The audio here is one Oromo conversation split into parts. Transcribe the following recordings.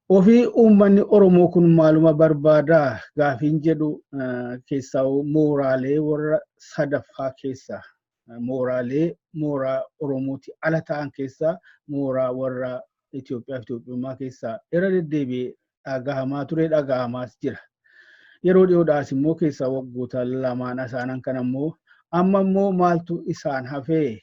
Ofii uummanni Oromoo kun maaluma barbaada gaafiin jedhu keessaa mooraalee warra sadaffaa keessaa mooraalee mooraa Oromooti ala ta'an keessaa mooraa warra Itoophiyaa fi Itoophiyummaa keessaa irra deddeebi'ee dhagahamaa ture dhagahamaas jira. Yeroo dhiyoodhaas immoo keessaa waggoota lamaan asaanan kan ammoo amma immoo maaltu isaan hafee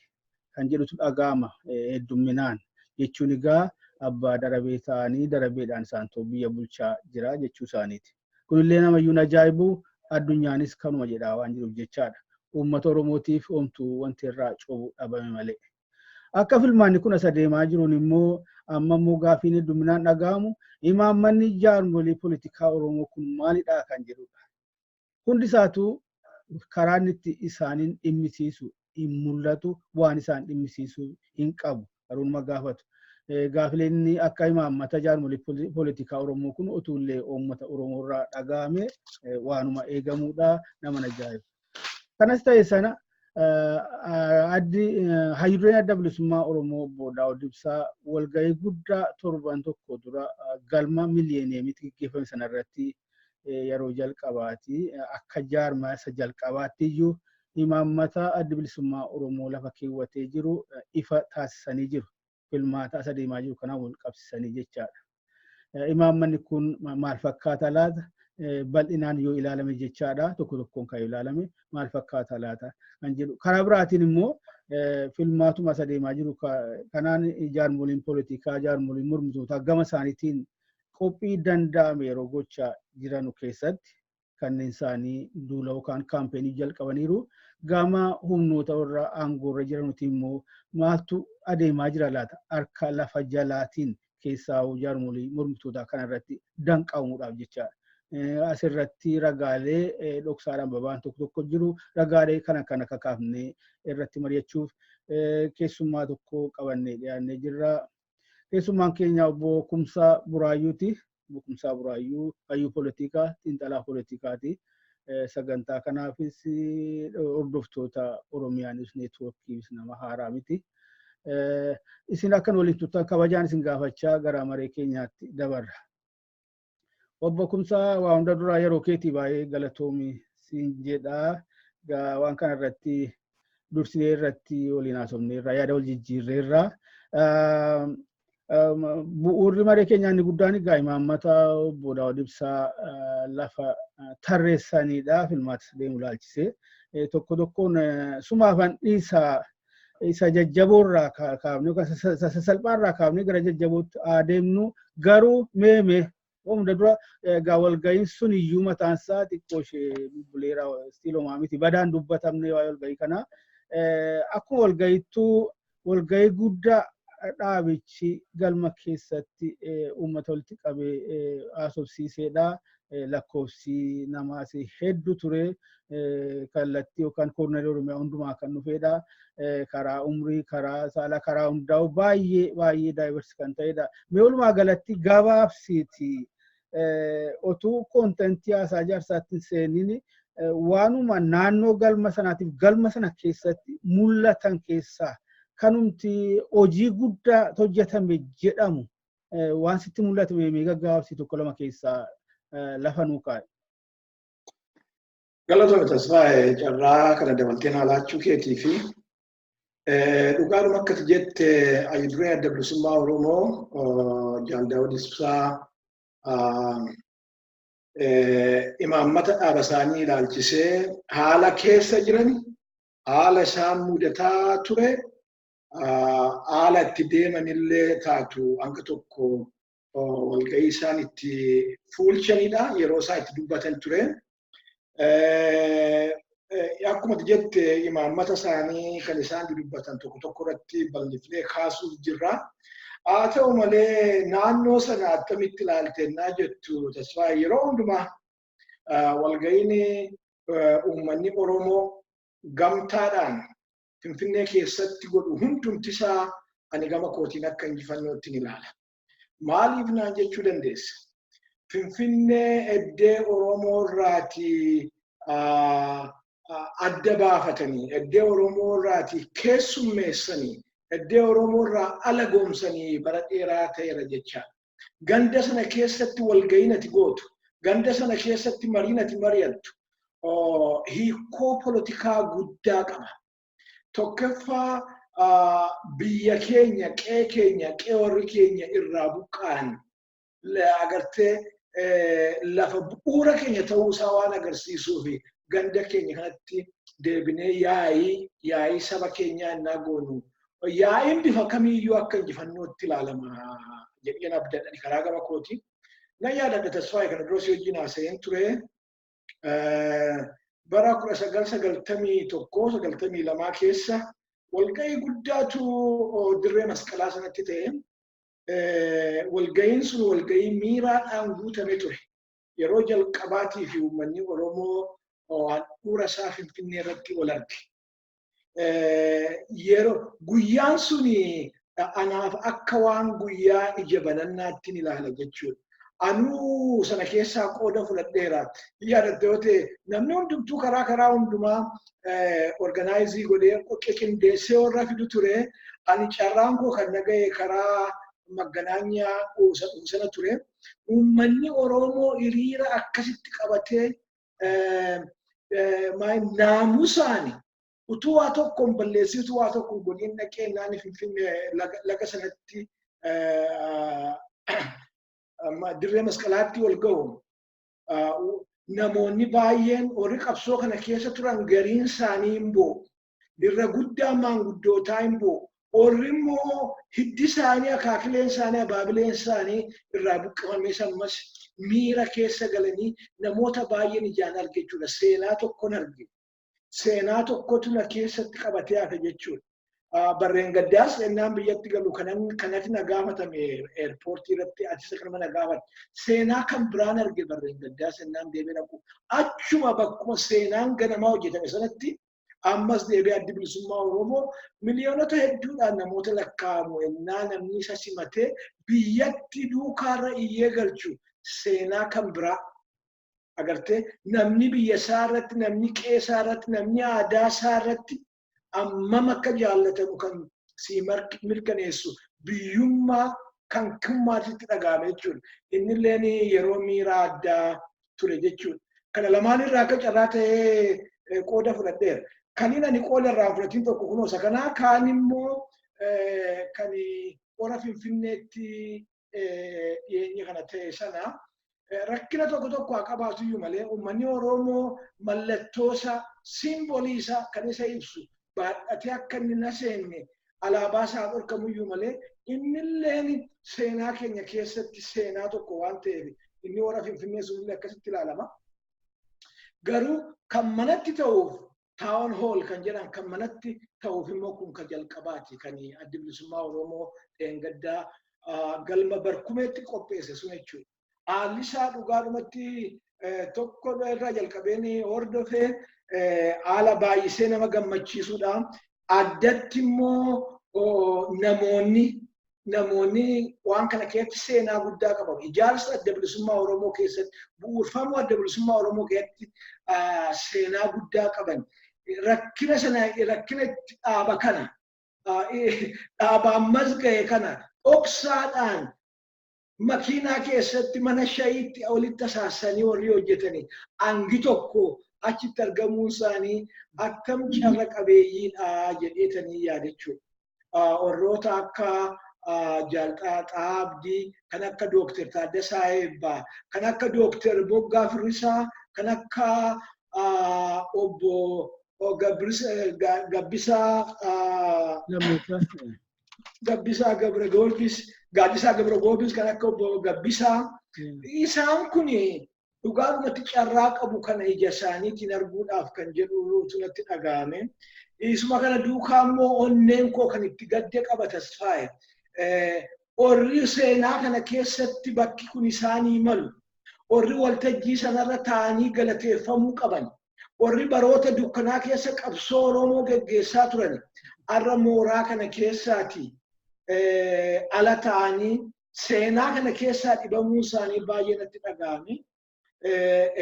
kan jedhutu dhagahama heddumminaan jechuun egaa abbaa darabee ta'anii darabeedhaan isaantu biyya bulchaa jira jechuu isaaniiti. Kunillee namayyuu hin ajaa'ibu addunyaanis kanuma jedhaa waan jiruuf jechaadha. Uummata Oromootiif homtuu wanti irraa cobu dhabame malee. Akka filmaanni kun as adeemaa jiruun immoo amma immoo gaaffiin heddumminaan dhaga'amu imaammanni jaarmolii politikaa Oromoo kun maalidha kan jedhudha. Hundi isaatu karaa inni itti isaaniin dhimmisiisu hin mul'atu, waan isaan dhimmisiisu hin qabu. Garuu numa gaafatu. Gaafileen inni akka imaammata jaarmolii poolitikaa Oromoo kun utuullee uummata Oromoo irraa dhaga'ame waanuma eegamuudha nama ajaa'iba. Kanas ta'e sana addi hayyureen adda bilisummaa Oromoo obbo Daawud Ibsaa walgahii guddaa torban tokko dura galma miliyeeniyeemitti gaggeeffame sanarratti yeroo jalqabaati. Akka jaarmaa isa jalqabaatti iyyuu imaammata addi bilisummaa Oromoo lafa keewwatee jiru ifa taasisanii jiru. Filmaata as adeemaa jiru kanaan wal qabsiisanii jechaadha. Imaammanni kun maal fakkaata laata? Bal'inaan yoo ilaalame jechaadha. Tokko tokkoon kan ilaalame maal fakkaata laata kan jedhu. Karaa biraatiin immoo filmaatuma as adeemaa jiru kanaan jaarmoliin poolitikaa, jaarmoliin mormitootaa gama isaaniitiin qophii danda'ame yeroo gochaa jiranu keessatti kanneen isaanii duula yookaan kaampeenii jalqabaniiru. Gama humnoota warra aangoorra jiranuti immoo maaltu adeemaa jira laata? Harka lafa jalaatiin keessaa jaarmolii mormitootaa kanarratti danqamuudhaaf jechaadha. Asirratti ragaalee dhoksaadhaan baba'an tokko tokko jiru. Ragaalee kana kana kakaafnee irratti mari'achuuf keessummaa tokko qabannee dhiyaannee jirra. Keessummaan keenya obbo Kumsaa Buraayyuuti. Obbo Kumsaa Buraayyuu hayyuu poolitikaa, xiinxalaa poolitikaati. Sagantaa kanaafis hordoftoota Oromiyaa Niwus Neetwoorkiifis nama haaraa miti. Isin akkan waliin turtan kabajaan isin gaafachaa gara maree keenyaatti dabarra. Obbo Kumsaa waa hunda duraa yeroo keetii baay'ee galatoomi siin jedha. Waan kana irratti dursinee irratti waliin haasofneerra yaada wal jijjiirreerra. Bu'uurri maree keenyaa inni guddaan egaa imaammata obbo Daawud Ibsaa lafa tarreessanidha filmaata deemu ilaalchisee. Tokko tokkoon sumaafan dhiisaa isa jajjaboo irraa kaafne yookaan isa sasalphaa irraa kaafne gara jajjabootti adeemnu garuu meeme hunda dura egaa walga'iin sun iyyuu mataan isaa xiqqoo ishee bubbuleera istiilomaa miti badaan dubbatamne waa'ee walga'ii kanaa akkuma walga'ittuu walga'ii guddaa dhaabichi galma keessatti uummata walitti qabee haasofsiiseedha. Lakkoofsi namaas hedduu ture. Kallattii yookaan koornarii Oromiyaa hundumaa kan dhufeedha. Karaa umrii, karaa saalaa, karaa hundaa'u baay'ee baay'ee daayivarsi kan ta'edha. Mee walumaa galatti gabaabsiiti otuu koontentii haasaa jaarsaatti hin seeniin waanuma naannoo galma sanaatiif galma sana keessatti mul'atan keessaa kanumti hojii guddaa hojjetame jedhamu waan sitti mul'ate mee gaggabaabsi tokko lama keessaa lafa nuu kaa'e. Galatoomi Tasfaayee carraa kana dabaltee naa laachuu keetii fi dhugaadhuma akkati jette hayyuduree adda bilisummaa Oromoo Jaal Daawud Ibsaa imaammata dhaaba isaanii ilaalchisee haala keessa jiran haala isaan mudataa ture haala itti deemanillee taatu hanga tokko walga'ii isaan itti fuulchanidha yeroo isaan itti dubbatan ture. Akkuma jette imaammata isaanii kan isaan dubbatan tokko tokko irratti bal'ifnee kaasuuf jirra. Haa ta'u malee, naannoo sana attamitti ilaaltennaa jettu, Tasfaayee, yeroo hundumaa walga'iin uummanni Oromoo gamtaadhaan Finfinnee keessatti godhu hundumtisaa ani gama kootiin akka injifannootti ni ilaala. Maaliif naan jechuu dandeessa? Finfinnee eddee Oromoo irraatii adda baafatanii, eddee Oromoo irraatii keessummeessanii, eddee Oromoo irraa ala goomsanii bara dheeraa ta'eera jecha. Ganda sana keessatti walga'iin ati gootu, ganda sana keessatti mariin ati mari'attu, hiikoo polotikaa guddaa qaba. Tokkoffaa, biyya keenya, qe'ee keenya, qe'ee warri keenya irraa buqqa'an agartee, lafa bu'uura keenya ta'uusaa waan agarsiisuuf, ganda keenya kanatti deebinee yaa'ii saba keenyaa innaa goonu, yaa'iin bifa kamiiyyuu akka injifannootti ilaalama jedheen abdadha karaa gama kooti. Nan yaadadha, Tasfaayee, kana dura si wajjin haasa'een ture. Bara 1991, 92 keessa walga'ii guddaatu dirree masqalaa sanatti ta'e. Walga'iin sun walga'ii miiraadhaan guutame ture. Yeroo jalqabaatii fi uummanni Oromoo handhuura isaa Finfinnee irratti wal arge. Yeroo guyyaan sun anaaf akka waan guyyaa ija banannaatti ilaala jechuudha. Anuu sana keessaa qooda fudhadheera. Yaadatte yoo ta'e, namni hundumtuu karaa hundumaa organize godhee qindeessee warra fidu ture. Ani carraan koo kan naga'e karaa magganaanyaa sana ture. Uummanni Oromoo hiriira akkasitti qabatee naamusaan utuu waa tokko hin balleessin, utuu waa tokko hin godhin dhaqee naanni Finfinnee laga sanatti, dirree masqalaatti wal ga'u. Namoonni baay'een warri qabsoo kana keessa turan gariin isaanii hin bo'u. Irra guddaan maanguddootaa hin bo'u. Warri immoo hiddi isaanii, akaakileen isaanii, abaabileen isaanii irraa buqqifamee ammas miira keessa galanii namoota baay'een ijaan arge jechuudha. Seenaa tokkon arge. Seenaa tokkotu na keessatti qabatee hafe jechuudha. Barreen gaddaas ennaan biyyatti galu kanatti na gaafatame, airportii irratti ati kanuma na gaafate. Seenaa kan biraan arge barreen gaddaas ennaan deemee dhaqu. Achuma bakkuma seenaan ganamaa hojjetame sanatti ammas deebi'ee Addi Bilisummaa Oromoo miliyoonota hedduudhaan namoota lakkaa'amu ennaa namni isa simatee biyyatti duukaarra iyyee galchu, seenaa kan biraa agartee, namni biyya isaa irratti, namni qe'ee isaa irratti, namni aadaa isaa irratti ammam akka jaallatamu kan si mirkaneessu, biyyummaa kan kummaatitti dhaga'ame jechuudha. Innilleen yeroo miira addaa ture jechuudha. Kana lamaan irraa akka carraa ta'ee qooda fudhadheera. Kan inni ani qooda irraa fudhatiin tokko kunoo isa kanaa, kaan immoo kan hora Finfinneetti dhiyeenya kana ta'e sana, rakkina tokko tokko haa qabaatu iyyuu malee, uummanni Oromoo mallattoo isaa, symbolii isaa kan isa ibsu baadhatee akka inni na seenne alaabaa isaa dhorkamu iyyuu malee, innilleen seenaa keenya keessatti seenaa tokko waan ta'eef, inni warra Finfinnee sunillee akkasitti ilaalama. Garuu kan manatti ta'uuf, town hall kan jedhan kan manatti ta'uuf immoo, kun kan jalqabaati, kan Addi Bilisummaa Oromoo dheengaddaa galma Barkumeetti qopheesse sun jechuudha. Haalli isaa dhugaadhumatti tokko irraa jalqabeen hordofee haala baay'isee nama gammachiisudha. Addatti immoo namoonni waan kana keessatti seenaa guddaa qaban. Ijaarsa Adda Bilisummaa Oromoo keessatti, bu'uurfamuu Adda Bilisummaa Oromoo keessatti seenaa guddaa qaban. Rakkina sana, rakkina dhaaba kana, dhaaba ammas ga'e kana dhoksaadhaan makiinaa keessatti mana shayiitti walitti asaassanii warri hojjetanii hangi tokko achitti argamuun isaanii akkam carra qabeeyyiidha jedheetanii yaadachuudha. Warroota akka Jaalxaaxaa Abdii, kan akka Dookter Taaddasaa Eebbaa, kan akka Dookter Boggaa Firrisaa, kan akka obbo Gabbisaa Gabra Goorgis, Gaaddisaa Gabra Goorgis, kan akka obbo Gabbisaa. Isaan kun dhugaadhumatti carraa qabu kana ija isaaniitiin arguudhaaf kan jedhutu natti dhaga'ame. Isuma kana duukaa immoo onneen koo kan itti gadde qaba, Tasfaaye. Warri seenaa kana keessatti bakki kun isaanii malu, warri waltajjii sanarra taa'anii galateeffamuu qaban, warri baroota dukkanaa keessa qabsoo Oromoo geggeessaa turan, har'a mooraa kana keessaati ala ta'anii seenaa kana keessaa dhibamuun isaanii baay'ee natti dhaga'ame.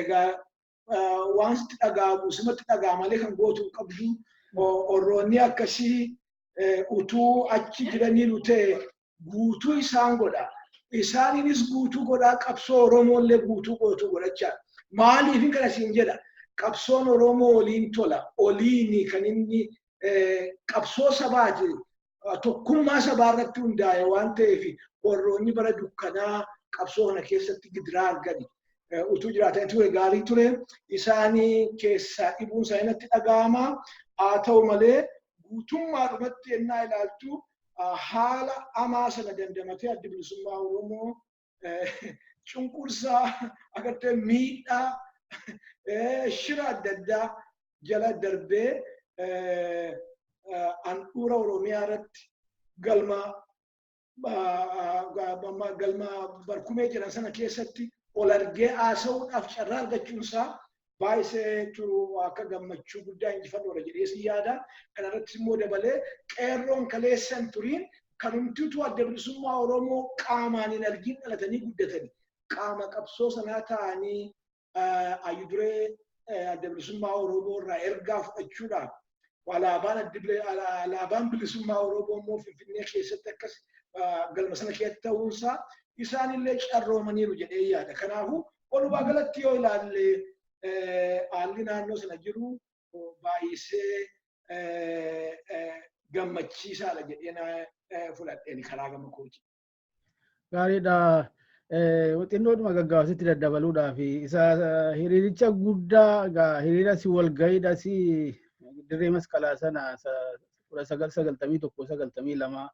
Egaa waan sitti dhaga'amu simatti dhaga'ama malee kan gootu hin qabdu. Warroonni akkasii utuu achi jiraniiru ta'e guutuu isaan godha. Isaaniinis guutuu godhaa, qabsoo Oromoollee guutuu gootuu godhachaa. Maaliif kana siin jedha? Qabsoon Oromoo oliin tola. Oliini kan inni qabsoo sabaati. Tokkummaa sabaa irratti hundaa'e waan ta'eef, warroonni bara dukkanaa qabsoo kana keessatti gidiraa argani utuu jiraatan ture gaarii ture. Isaanii keessaa dhibuun isaanii natti dhaga'ama. Haa ta'u malee, guutummaadhumatti ennaa ilaaltu, haala hamaa sana dandamatee Addi Bilisummaa Oromoo cunqursaa agartee, miidhaa, shira adda addaa jala darbee handhuura Oromiyaa irratti galma barkumee jedhan sana keessatti ol argee haasa'uudhaaf carraa argachuun isaa baay'iseetu akka gammachuu guddaa injifannoodha jedhee si yaada. Kanarrattis immoo dabalee qeerroon kaleessan turiin kanumtitu Adda Bilisummaa Oromoo qaamaan hin argin dhalatanii guddatanii qaama qabsoo sanaa ta'anii ayyuduree Adda Bilisummaa Oromoo irraa ergaa fudhachuudhaaf, alaabaan bilisummaa Oromoo immoo Finfinnee keessatti akkas galma sana keessatti ta'uunsaa isaanillee carroomaniiru jedhee yaada. Kanaafuu walumaa galatti yoo ilaalle, haalli naannoo sana jiru baay'isee gammachiisaadha jedhee fudhadheen karaa gama kooti. Gaariidha. Xinnoodhuma gaggabaasitti daddabaluudhaaf, isa hiriiricha guddaa, hiriira si walga'iidha, si dirree masqalaa sana 1991, 92,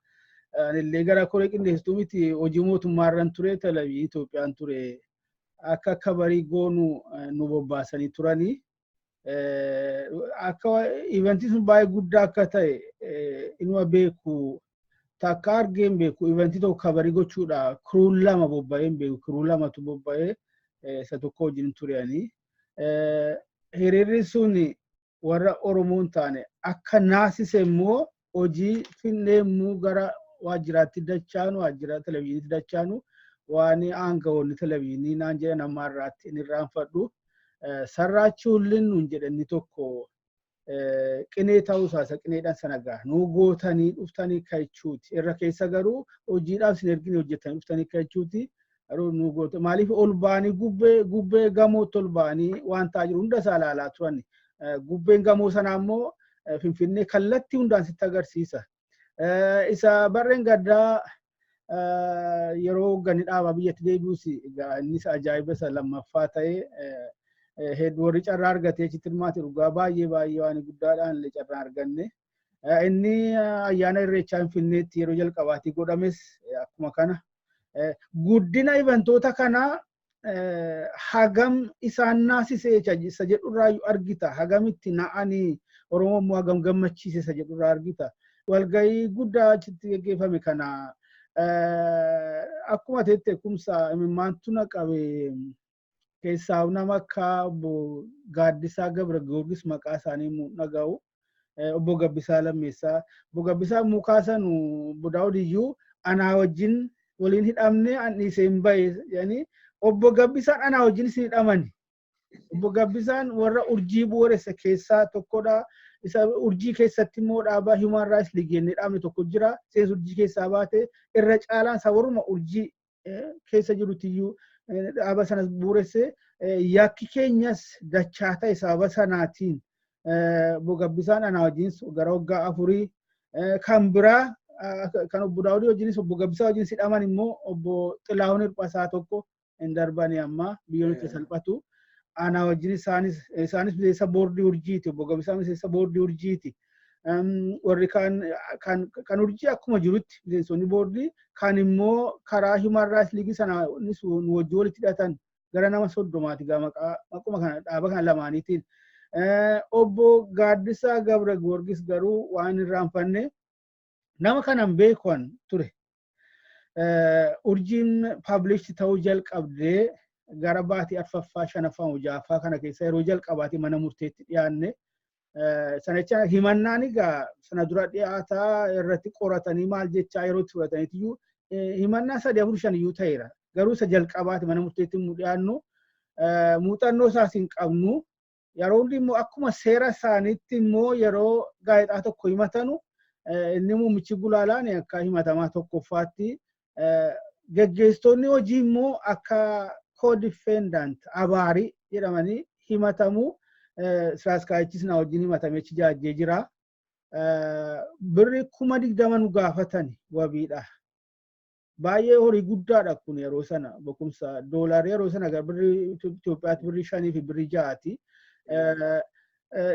anillee gara koree qindeessituu miti, hojii mootummaarran ture, Televizyinii Itoophiyaan ture, akka cover goonu nu bobbaasanii turanii. Akka eventiin sun baay'ee guddaa akka ta'e inuma beeku. Takka argee hin beeku, eventii tokko cover gochuudha crewun lama bobba'ee hin beeku, crew lamatu bobba'ee, isa tokko wajjin turanii. Hiriirri sun warra Oromoon taane akka naasise immoo hojii finnee immoo gara waajjiraatti dachaanu, waajjira televezyiiniitti dachaanu, waan aangawoonni televezyiinii naan jedhan amma irraatti hin irraanfadhu. "Sarraachuullin," nuun jedhanni, tokko qinee ta'uu isaa, isa qineedhaan sana gaha nuu gootanii dhuftanii ka'ichuuti. Irra keessa garuu hojiidhaaf isin ergine, hojjetanii dhuftanii ka'ichuuti. Garuu nuu goote maaliif ol ba'anii gubbee gamootti ol ba'anii waan ta'aa jiru hunda isaa ilaalaa turan. Gubbeen gamoo sanaa immoo Finfinnee kallattii hundaan sitti agarsiisa. Isa barreen gaddaa yeroo gani dhaabaa biyyatti deebi'us, innis ajaa'iba isa lammaffaa ta'ee, hedduu warri carraa argatee achitti hirmaate dhugaa baay'ee baay'ee waan guddaadhaan illee carraa arganne. Inni ayyaana Irreechaa Finfinneetti yeroo jalqabaatii godhames akkuma kana. Guddina eventoota kanaa hagam isaan naasisee isa jedhurraa argita. Hagamitti na'anii Oromoo immoo hagam gammachiise isa jedhurraa argita. Walgahii guddaa achitti geggeeffame kana akkuma teette kumsa imimmaantu na qabe. Keessaa nama akka obbo Gaaddisaa Gabra Giyoorgis, maqaa isaanii dhaga'u. Obbo Gabbisaa Lammeessaa. Obbo Gabbisaa Mukaasan, obbo Daawud iyyuu anaa wajjin waliin hidhamne, an dhiisee hin bahe jedhanii, obbo Gabbisaan anaa wajjin isin hidhamani. Obbo Gabbisaan warra Urjii bu'uuresse keessaa tokkodha. Isa Urjii keessatti immoo dhaaba Human Rights League jennee dhaabne tokko jira. Seensa Urjii keessaa baate, irra caalaan isaa warruma Urjii keessa jirutiyyuu dhaaba sanas bu'uuresse. Yakki keenyas dachaa ta'e sababa sanaatiin. Obbo Gabbisaan anaa wajjin gara waggaa 4, kan biraa kan obbo Daawudii wajjinis, obbo Gabbisaa wajjin hidhaman immoo obbo Xilahuun Hirphasaa tokko, hin darbani, amma biyyoon salphatu. Anaa wajjin isaanis miseensa boordii Urjiiti. Obbo Gabbisaan miseensa boordii Urjiiti. Warri kan kan Urjii akkuma jirutti miseensonni boordii kan immoo karaa Human Rights League sana nu wajjin walitti hidhatan gara nama 30ti gaa, maqaa maquma kana dhaaba kana lamaaniitiin. Obbo Gaaddisaa Gabra Giyoorgis garuu waan irraanfanne, nama kanan beekuan ture. Urjiin publish ta'uu jalqabdee gara baatii arfaffaa, shanaffaa, ja'affaa kana keessa yeroo jalqabaati mana murteetti dhiyaanne. Sana jecha himannaan egaa sana dura dhiyaataa irratti qoratanii maal jechaa yeroo itti fudhataniitiyyuu himannaa sadii, afur, shan iyyuu ta'eera. Garuu isa jalqabaati mana murteetti immoo dhiyaannu, muuxannoo isaas hin qabnu. Yeroo hundi immoo akkuma seera isaaniitti immoo yeroo gaazexaa tokko himatanu, inni muummichi gulaalaan akka himatamaa tokkoffaatti, geggeessitoonni hojii immoo akka co-defendant abaarii jedhamanii himatamu. Siraaskaayichis na wajjin himatamee achi jaajjee jira. Birri 20,000 nu gaafatani wabiidha. Baay'ee horii guddaadha kun yeroo sana bokumsa doolaarri yeroo sana birri Itoophiyaatti birri 5 fi birri 6ti.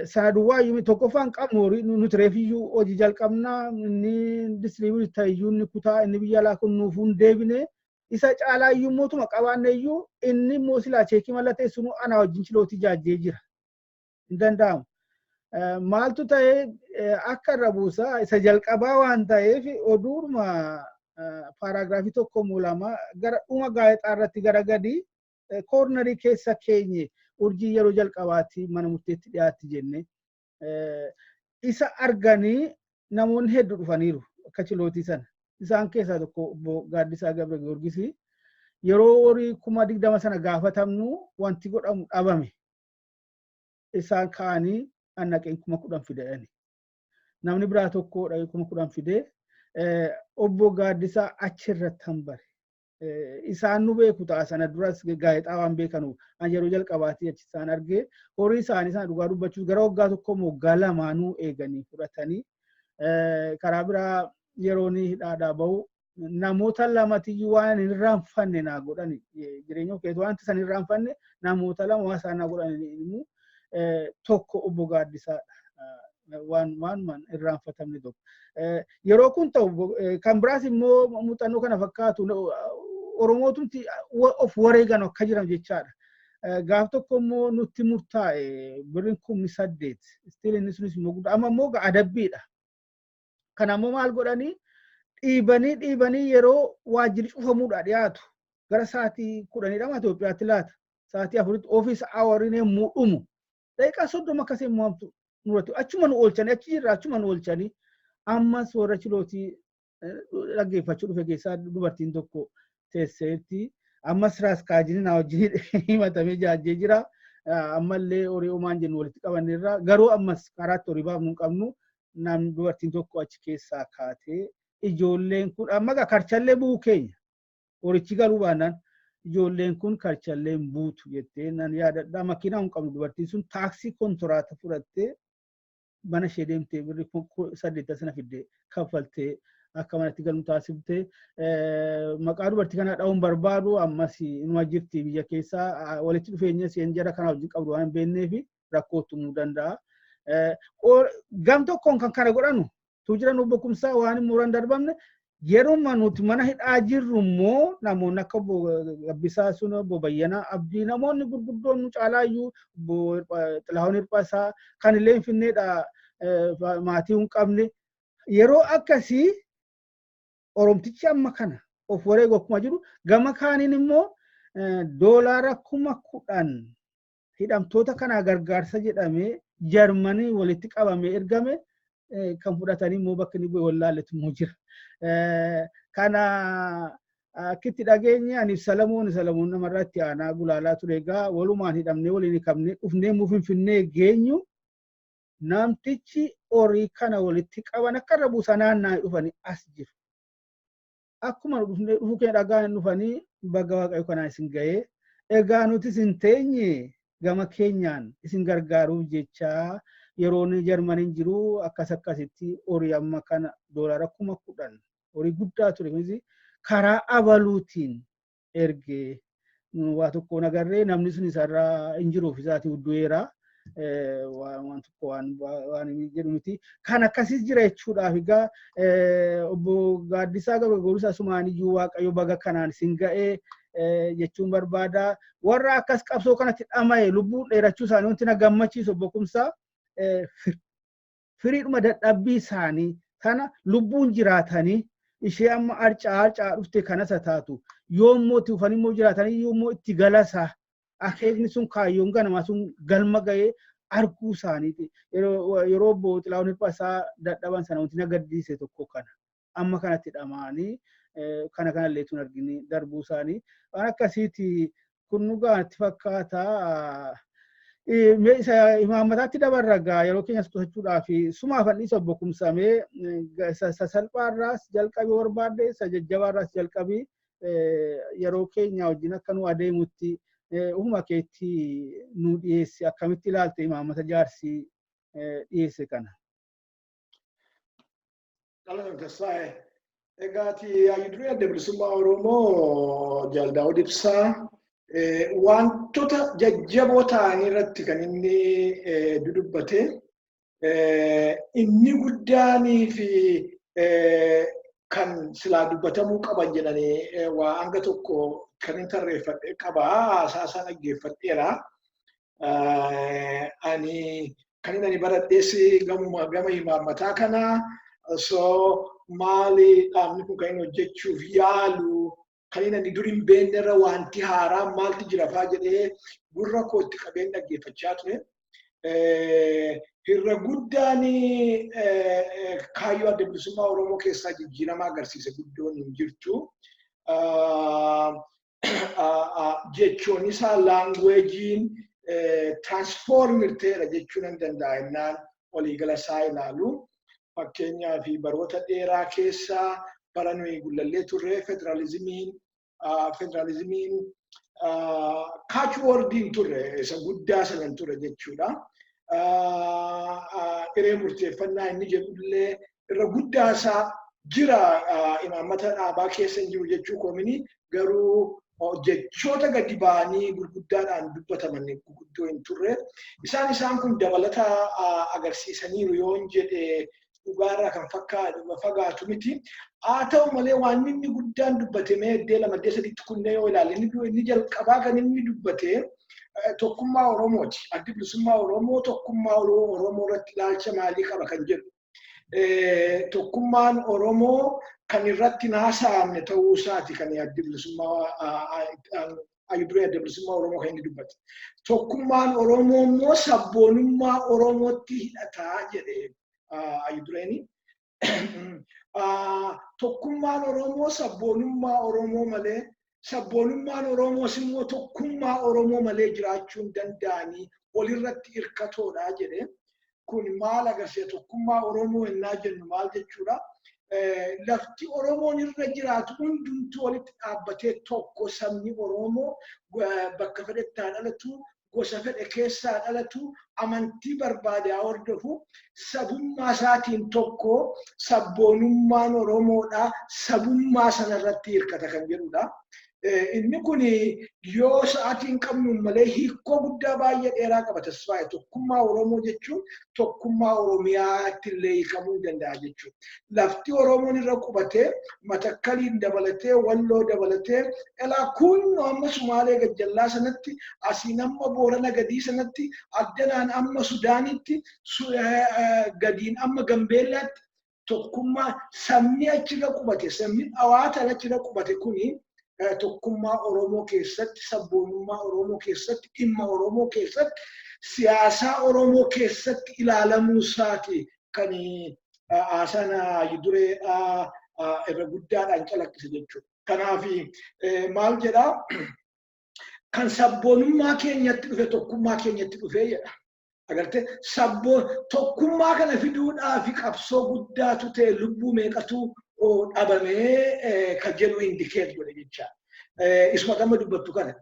Sana duwwaa iyyuu tokkoffaan qabnu, horii nuti reefiyyuu hojii jalqabnaa, inni distribute ta'iyyuu, inni kutaa inni biyya alaa kun nuuf hin deebine. Isa caalaa iyyuu mootuma qabaanne iyyuu, inni immoo silaa cheekii mallatteessinu anaa wajjin chilootii jaajjee jira. Hin danda'amu. Maaltu ta'ee, akka irra buusaa isa jalqabaa waan ta'eef oduudhuma paaraagiraafii tokko moo lama gara dhuma gaazexaa irratti gara gadi cornerii keessa keenye, "Urjii yeroo jalqabaatti mana murteetti dhiyaatti" jenne. Isa arganii namoonni hedduu dhufaniiru akka chilootii sana. Isaan keessaa tokko obbo Gaaddisaa Gabra Giyoorgisii. Yeroo horii 20,000 sana gaafatamnu wanti godhamu dhabame. Isaan ka'anii annaqeen 10,000 fidanii. Namni biraa tokko dhaqee 10,000 fidee obbo Gaaddisaa achirratti hambare. Isaan nu beeku ta'a, sana duras gaazexaa waan beekanuuf. An yeroo jalqabaatii achi isaan argee, horii isaanii sana dhugaa dubbachuuf gara waggaa tokko waggaa lamaanuu eeganii fudhatanii. Karaa biraa yeroo inni hidhaadhaa bahu namoota lamatiyyuu waan hin irraanfanne naa godhani, jireenya keessa wanti san irraanfanne namoota lama waan isaan naa godhani immoo tokko obbo Gaaddisaadha. Waan irraanfatamne tokko. Yeroo kun ta'u kan biraas immoo muuxannoo kana fakkaatu Oromootumti of wareegan akka jiran jechaadha. Gaaf tokko immoo nutti murtaa'e birriin 8,000. Still inni sunis immoo guddaa. Amma immoo adabbiidha. Kana immoo maal godhanii, dhiibanii dhiibanii yeroo waajjirri cufamuudha dhiyaatu gara sa'aatii 10dha Itoophiyaatti laata. Sa'aatii 4tti office houriin yommuu dhumu daqiiqaa 30 akkasii immoo hamtu nurratti achuma nu oolchanii, achi jirra, achuma nu oolchanii. Ammas warra chilootii dhaggeeffachuu dhufe keessaa dubartiin tokko teesseetti. Ammas raaskaajini na wajjin himatamee jaajjee jira. Ammallee horii homaan jennu walitti qabanneerra. Garuu ammas karaatti horii baafnu hin qabnu. Namni dubartiin tokko achi keessaa kaatee, "Ijoolleen kun amma karchallee bu'uu keenya, horichi galuu baannaan ijoolleen kun karchallee hin buutu" jettee nan yaadadha. Makiinaa hin qabnu, dubartiin sun taaksii kontiraata fudhattee mana ishee deemtee birri 8 sana fiddee kaffaltee akka manatti galu taasiftee. Maqaa dubartii kanaa dha'uun barbaadu, ammas inuma jirti biyya keessaa, walitti dhufeenya isheen jara kana wajjin qabdu waan hin beekneef rakkootti uumuu danda'a. Gam tokkoon kan kana godhanu tu jiran obbo Kumsaa waan hin muran darbamne. Yeruma nuti mana hidhaa jirru immoo namoonni akka obbo Gabbisaa sun, obbo Bayyanaa Abdii, namoonni gurguddoon nu caalaayyuu, obbo Xilahuun Hirphasaa kan illee Finfinneedha maatii hin qabne, yeroo akkasii Oromtichi amma kana of wareegu akkuma jiru, gama kaaniin immoo doolaara 10,000 hidhamtoota kanaa gargaarsa jedhamee Jarmanii walitti qabamee ergame kan fudhatanii immoo bakka inni bu'e wallaalletu immoo jira. Kana akkitti dhageenye aniif Salamoon namarraa itti aanaa gulaalaa ture egaa walumaan hidhamnee waliin hiikamnee dhufnee immoo Finfinnee geenyu, namtichi horii kana walitti qaban akka irra buusaa naanna'anii dhufanii as jiru. Akkuma dhufnee dhufuu keenya dhagaan dhufanii, "Baga Waaqayyo kanaan isin ga'ee, egaa nuti isin teenye gama keenyaan isin gargaaruuf jecha yeroon Jarmaniin jiru akkas akkasitti horii amma kana doolaara 10,000," horii guddaa ture kunis, "karaa abaluutiin ergee waa tokko nagarree." Namni sun isarraa hin jiruuf isaatii du'eera. Waan tokko waan jedhu miti. Kan akkasis jira jechuudhaaf egaa obbo Gaaddisaa Gabra asumaan iyyuu Waaqayyo baga kanaan isin ga'ee jechuun barbaada. Warra akkas qabsoo kanatti dhama'e lubbuun dheerachuu isaanii wanti na gammachiisu obbo Kumsaa, firiidhuma dadhabbii isaanii kana lubbuun jiraatanii Ishee amma arcaa arcaa dhufte kanas haa taatu. Yoommoo itti dhufanii immoo jiraatanii yoommoo itti galasa. Akeekni sun, kaayyoon ganamaa sun galma ga'ee arguu isaaniiti. Yeroo obbo Xilahuun Hirphasaa dadhaban sana wanti na gaddisiise tokko kana. Amma kanatti dhamaanii kana kanallee tun argini darbuu isaanii. Waan akkasiiti kun dhugaa natti fakkaata. Isa imaammataatti dabarra gaa yeroo keenyas qusachuudhaaf sumaaf anniisa obbo Kumsamee, isa salphaarraas jalqabii barbaadde, isa jajjabaarraas jalqabii, yeroo keenya wajjin akka nu adeemutti ufuma keetti nu dhiyeessi. Akkamitti ilaalte imaammata jaarsii dhiyeesse kana? Qalama Tasfaayee. Egaati, hayyuu Adda Bilisummaa Oromoo Jaal Daawud Ibsaa wantoota jajjaboo ta'an irratti kan inni dudubbate. Inni guddaanii fi kan silaa dubbatamuu qaban jedhanii waa hanga tokko kan inni tarreeffadhe qaba. Haasaa isaa dhaggeeffadheera. Ani kan inni ani baradhees gama imaammataa kana. So maali dhaabni kun kan inni hojjechuuf yaalu, kan inni ani dur hin beekne irra wanti haaraan maaltu jira faa jedhee gurra kootti qabeen dhaggeeffachaa ture. Irra guddaan kaayyoo Adda Bilisummaa Oromoo keessaa jijjiirama agarsiise guddoon hin jirtu. Jechoon isaa, languageiin transform ta'eera jechuu nan danda'a innaan waliigala isaa ilaalu. Fakkeenyaaf, baroota dheeraa keessa bara nuyi gullallee turre federaalizimiin catchwordiin turre, isa guddaa sanan ture jechuudha. Hiree murteeffannaa inni jedhullee irra guddaa isaa jira, imaammata dhaabaa keessa hin jiru jechuu koomini, garuu jechoota gadi ba'anii gurguddaadhaan dubbataman gurguddoo hin turre. Isaan kun dabalata agarsiisaniiru yoon jedhe dhugaarraa kan fagaatu miti. Haa ta'u malee, waan inni guddaan dubbate mee iddee lama, iddee sadiitti kunnee yoo ilaalle, inni jalqabaa kan inni dubbate tokkummaa Oromooti. Addi Bilisummaa Oromoo tokkummaa Oromoo irratti ilaalcha maalii qaba kan jedhu. Tokkummaan Oromoo kan irratti haasa'amne ta'uu isaati kan addi bilisummaa, hayyuu Adda Bilisummaa Oromoo kan inni dubbate. Tokkummaan Oromoo immoo sabboonummaa Oromootti hidhataa jedhe hayyuu dureeni. Tokkummaan Oromoo sabboonummaa Oromoo malee, sabboonummaan Oromoos immoo tokkummaa Oromoo malee jiraachuu hin danda'anii, walirratti hirkatoodha jedhe. Kun maal agarsiisa? Tokkummaa Oromoo ennaa jennu maal jechuudha? Lafti Oromoon irra jiraatu hundumtuu walitti dhaabbatee tokko, sabni Oromoo bakka fedhetti haa dhalatu, gosa fedhe keessaa dhalatu, amantii barbaade haa hordofu, sabummaa isaatiin tokko, sabboonummaan Oromoodha, sabummaa sanarratti hirkata kan jedhudha. Inni kun yoo sa'aatii hin qabnu malee hiikoo guddaa baay'ee dheeraa qaba, Tasfaayee. Tokkummaa Oromoo jechuun tokkummaa Oromiyaatti illee hiikamuu danda'a jechuudha. Lafti Oromoon irra qubatee, Matakkaliin dabalatee, Walloo dabalatee, elaa kun amma Sumaalee gajjallaa sanatti, asiin amma Boorana gadii sanatti, addanaan amma Sudaanitti, gadiin amma Gambeellaatti, tokkummaa sabni achirra qubate, sabni dhawaataan achirra qubate kuni tokkummaa Oromoo keessatti, sabboonummaa Oromoo keessatti, dhimma Oromoo keessatti, siyaasaa Oromoo keessatti ilaalamuu isaati kan haasaan duree irra guddaadhaan calaqqise jechuudha. Kanaaf maal jedhaa? Kan sabboonummaa keenyatti dhufe tokkummaa keenyatti dhufe jedha. Agartee, sabboon tokkummaa kana fiduudhaaf qabsoo guddaatu ta'e, lubbuu meeqatu dhabamee kan jedhu indicate godhe jecha. Isuma gama dubbattu kana.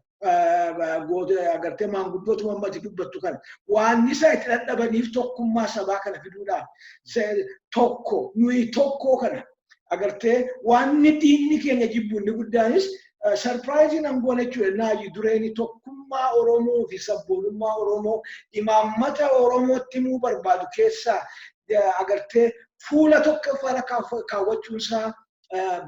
Agartee, maanguddootuma ammatti dubbattu kana. Waan isa itti dadhabaniif tokkummaa sabaa kana fiduudhaaf tokko nuyi tokkoo kana, agartee, waan diinni keenya jibbu inni guddaanis surpriseiin angoon jechuudha. Naayi dureeni tokkummaa Oromoo fi sabboonummaa Oromoo imaammata Oromootti himuu barbaadu keessaa, agartee, fuula tokkoffaarra kaawwachuunsaa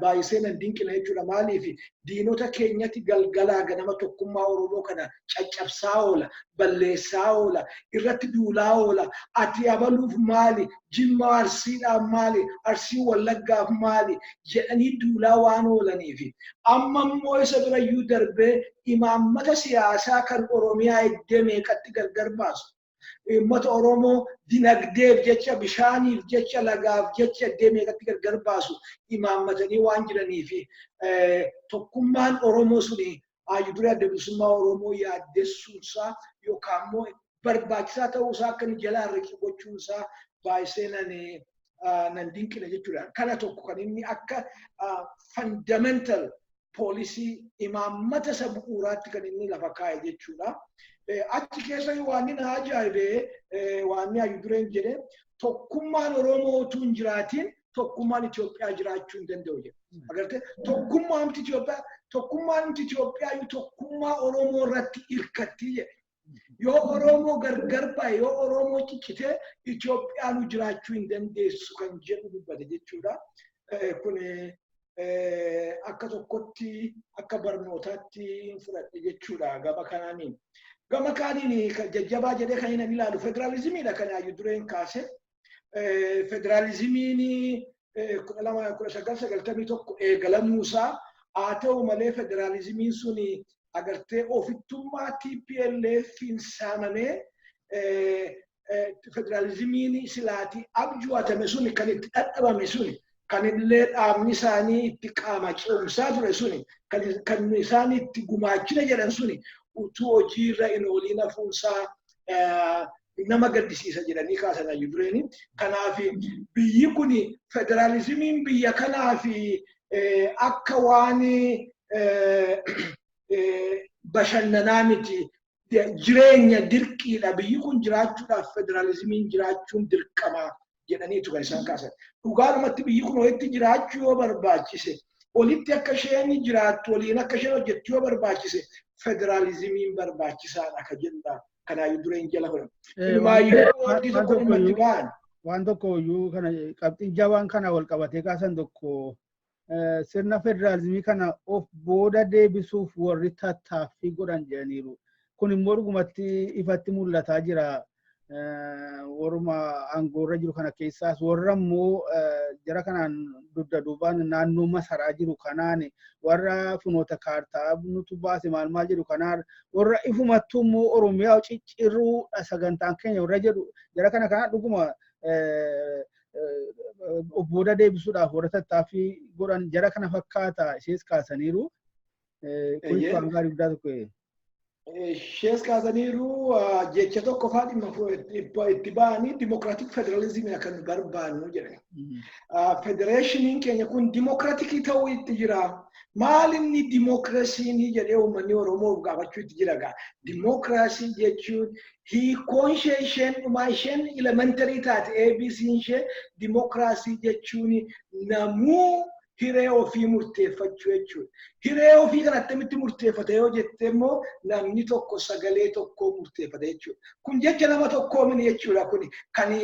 Baay'isee nan dinqina jechuudha. Maaliif diinota keenyatti galgalaa ganama tokkummaa Oromoo kana caccabsaa oola, balleessaa oola, irratti duulaa oola. Ati abaluuf maali? Jimma Arsiidhaaf maali? Arsii Wallaggaaf maali? Jedhanii duulaa waan oolaniif. Amma immoo isa birayyuu darbee imaammata siyaasaa kan Oromiyaa iddoo meeqatti gargar baasu. Uummata Oromoo dinagdeef jecha, bishaaniif jecha, lagaaf jecha iddoo meeqatti gargar baasu imaammatanii waan jiraniif, tokkummaan Oromoo suni hayyuu duree Adda Bilisummaa Oromoo yaaddessuunsaa yookaan immoo barbaachisaa ta'uusaa akka inni jalaa riqi gochuunsaa baay'isee nan dinqina jechuudha. Kana tokko kan inni akka fundamental policy, imaammata isa bu'uuraatti kan inni lafa kaa'e jechuudha. Achi keessa waan inni na ajaa'ibee, waan hayyuu dureen jedhe, tokkummaan Oromoo utuu hin jiraatiin tokkummaan Itoophiyaa jiraachuu hin danda'u jedhe. Agartee, tokkummaan Itoophiyaa tokkummaa Oromoo irratti hirkatti jedhe. Yoo Oromoo gargar ba'e, yoo Oromoo ciccite, Itoophiyaanu jiraachuu hin dandeessu kan jedhu dubbate jechuudha. Kun akka tokkotti akka barnootaatti fudhadhe jechuudha gama kanaaniin. Gama kaaniin jajjabaa jedhee kan inni ilaalu federaalizimiidha kan hayyuu dureen kaase. Federaalizimiin 1991 eegalamuusaa, haa ta'u malee federaalizimiin sun agartee ofittummaa TPLFin saamamee, federaalizimiin silaatii abju'atame sun kan itti dhadhabame sun, kan illee dhaabni isaanii itti qaama ce'umsaa ture suni, kan isaan itti gumaachina jedhan suni utuu hojiirra hin ooliin hafuunsaa nama gaddisiisa jedhanii kaasan hayyuu dureeni. Kanaaf biyyi kun federaalizimiin biyya kanaaf akka waan bashannanaa miti. Jireenya dirqiidha. Biyyi kun jiraachuudhaaf federaalizimiin jiraachuun dirqama jedhaniitu kan isaan kaasan. Dhugaadhumatti biyyi kun walitti jiraachuu yoo barbaachise, walitti akka isheen jiraattu, waliin akka isheen hojjettu yoo barbaachise, federaalizimiin barbaachisaadha kan jedhudha. Kanaayyuu dureen jala godhan. Inumaayyuu wanti tokko dhimma itti ba'an. Waan tokko iyyuu kana qabxiin jabaan kana wal qabatee kaasan tokko, sirna federaalizimii kana of booda deebisuuf warri tattaaffii godhan jedhaniiru. Kun immoo dhugumatti ifatti mul'ataa jira. Warruma aangoorra jiru kana keessaas, warra immoo jara kanaan dugda duubaan naannoo masaraa jiru kanaan, warra funoota kaartaa nutu baase maal maal jedhu kanaan, warra ifumattuu immoo Oromiyaa ciccirruudha sagantaan keenya warra jedhu, jara kana kanaan dhuguma of booda deebisuudhaaf warra tattaaffii godhan jara kana fakkaata, ishees kaasaniiru. Kunis waan gaarii guddaa tokko. Ishees kaasaniiru. Jecha tokko faa dhimma itti ba'anii democratic federalismii akka nu barbaannu jedhan. Federeeshiniin keenya kun democraticii ta'uu itti jira. Maal inni dimookiraasiin jedhee uummanni Oromoo gaafachuu itti jira gaa. Dimookiraasii jechuun hiikoon ishee, isheen dhumaa, isheen elementary taate, ABC ishee, dimookiraasii jechuun namuu hiree ofii murteeffachuu jechuudha. Hiree ofii kan attamitti murteeffata yoo jette immoo, namni tokko sagalee tokkoo murteeffata jechuudha. Kun jecha nama tokkoo mini jechuudha. Kun kan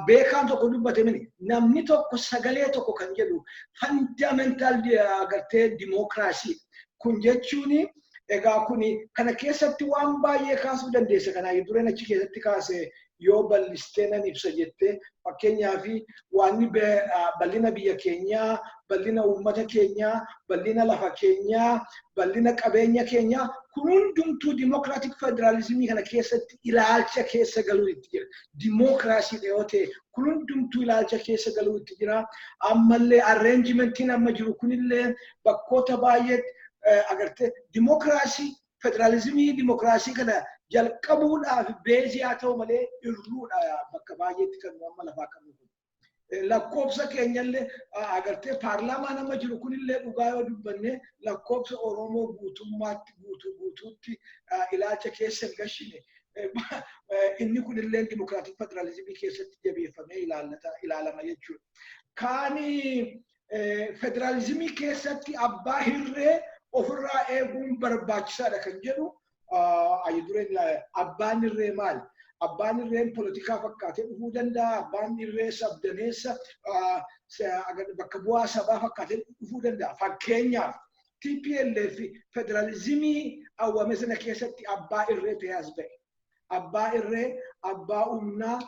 beekaan tokko dubbate mini. Namni tokko sagalee tokko kan jedhu fundamental agartee dimookiraasii. Kun jechuun egaa kun kana keessatti waan baay'ee kaasuu dandeessa. Kanaaf dureen achi keessatti kaase yoo bal'istee nan ibsa jettee, fakkeenyaaf waan bal'ina biyya keenyaa, bal'ina uummata keenyaa, bal'ina lafa keenyaa, bal'ina qabeenya keenyaa, kun hundumtuu democratic federaalizimii kana keessatti ilaalcha keessa galuu itti jira. Dimookiraasii yoo ta'e kun hundumtuu ilaalcha keessa galuu itti jira. Ammallee arrangementiin amma jiru kunillee bakkoota baay'eetti agartee dimookiraasii federaalizimii dimookiraasii kana jalqabuudhaaf baseii haa ta'u malee irruudha bakka baay'eetti kan amma lafaa qabnu. Lakkoobsa keenyallee agartee paarlaamaan amma jiru kunillee dhugaa yoo dubbanne lakkoobsa Oromoo guutummaatti guutuu guutuutti ilaalcha keessa hin gashine. Inni kunillee democratic federaalizimii keessatti jabeeffamee ilaalama jechuudha. Kaani federaalizimii keessatti abbaa hirree ofirraa eeguun barbaachisaadha kan jedhu ayi dureen, abbaan irree maali? Abbaan irreen polotikaa fakkaatee dhufuu danda'a. Abbaan irree sabdaneessa bakka bu'aa sabaa fakkaatee dhufuu danda'a. Fakkeenyaaf, TPLF federaalizimii awwame sana keessatti abbaa irree ta'ee as ba'e. Abbaa irree, abbaa humnaa,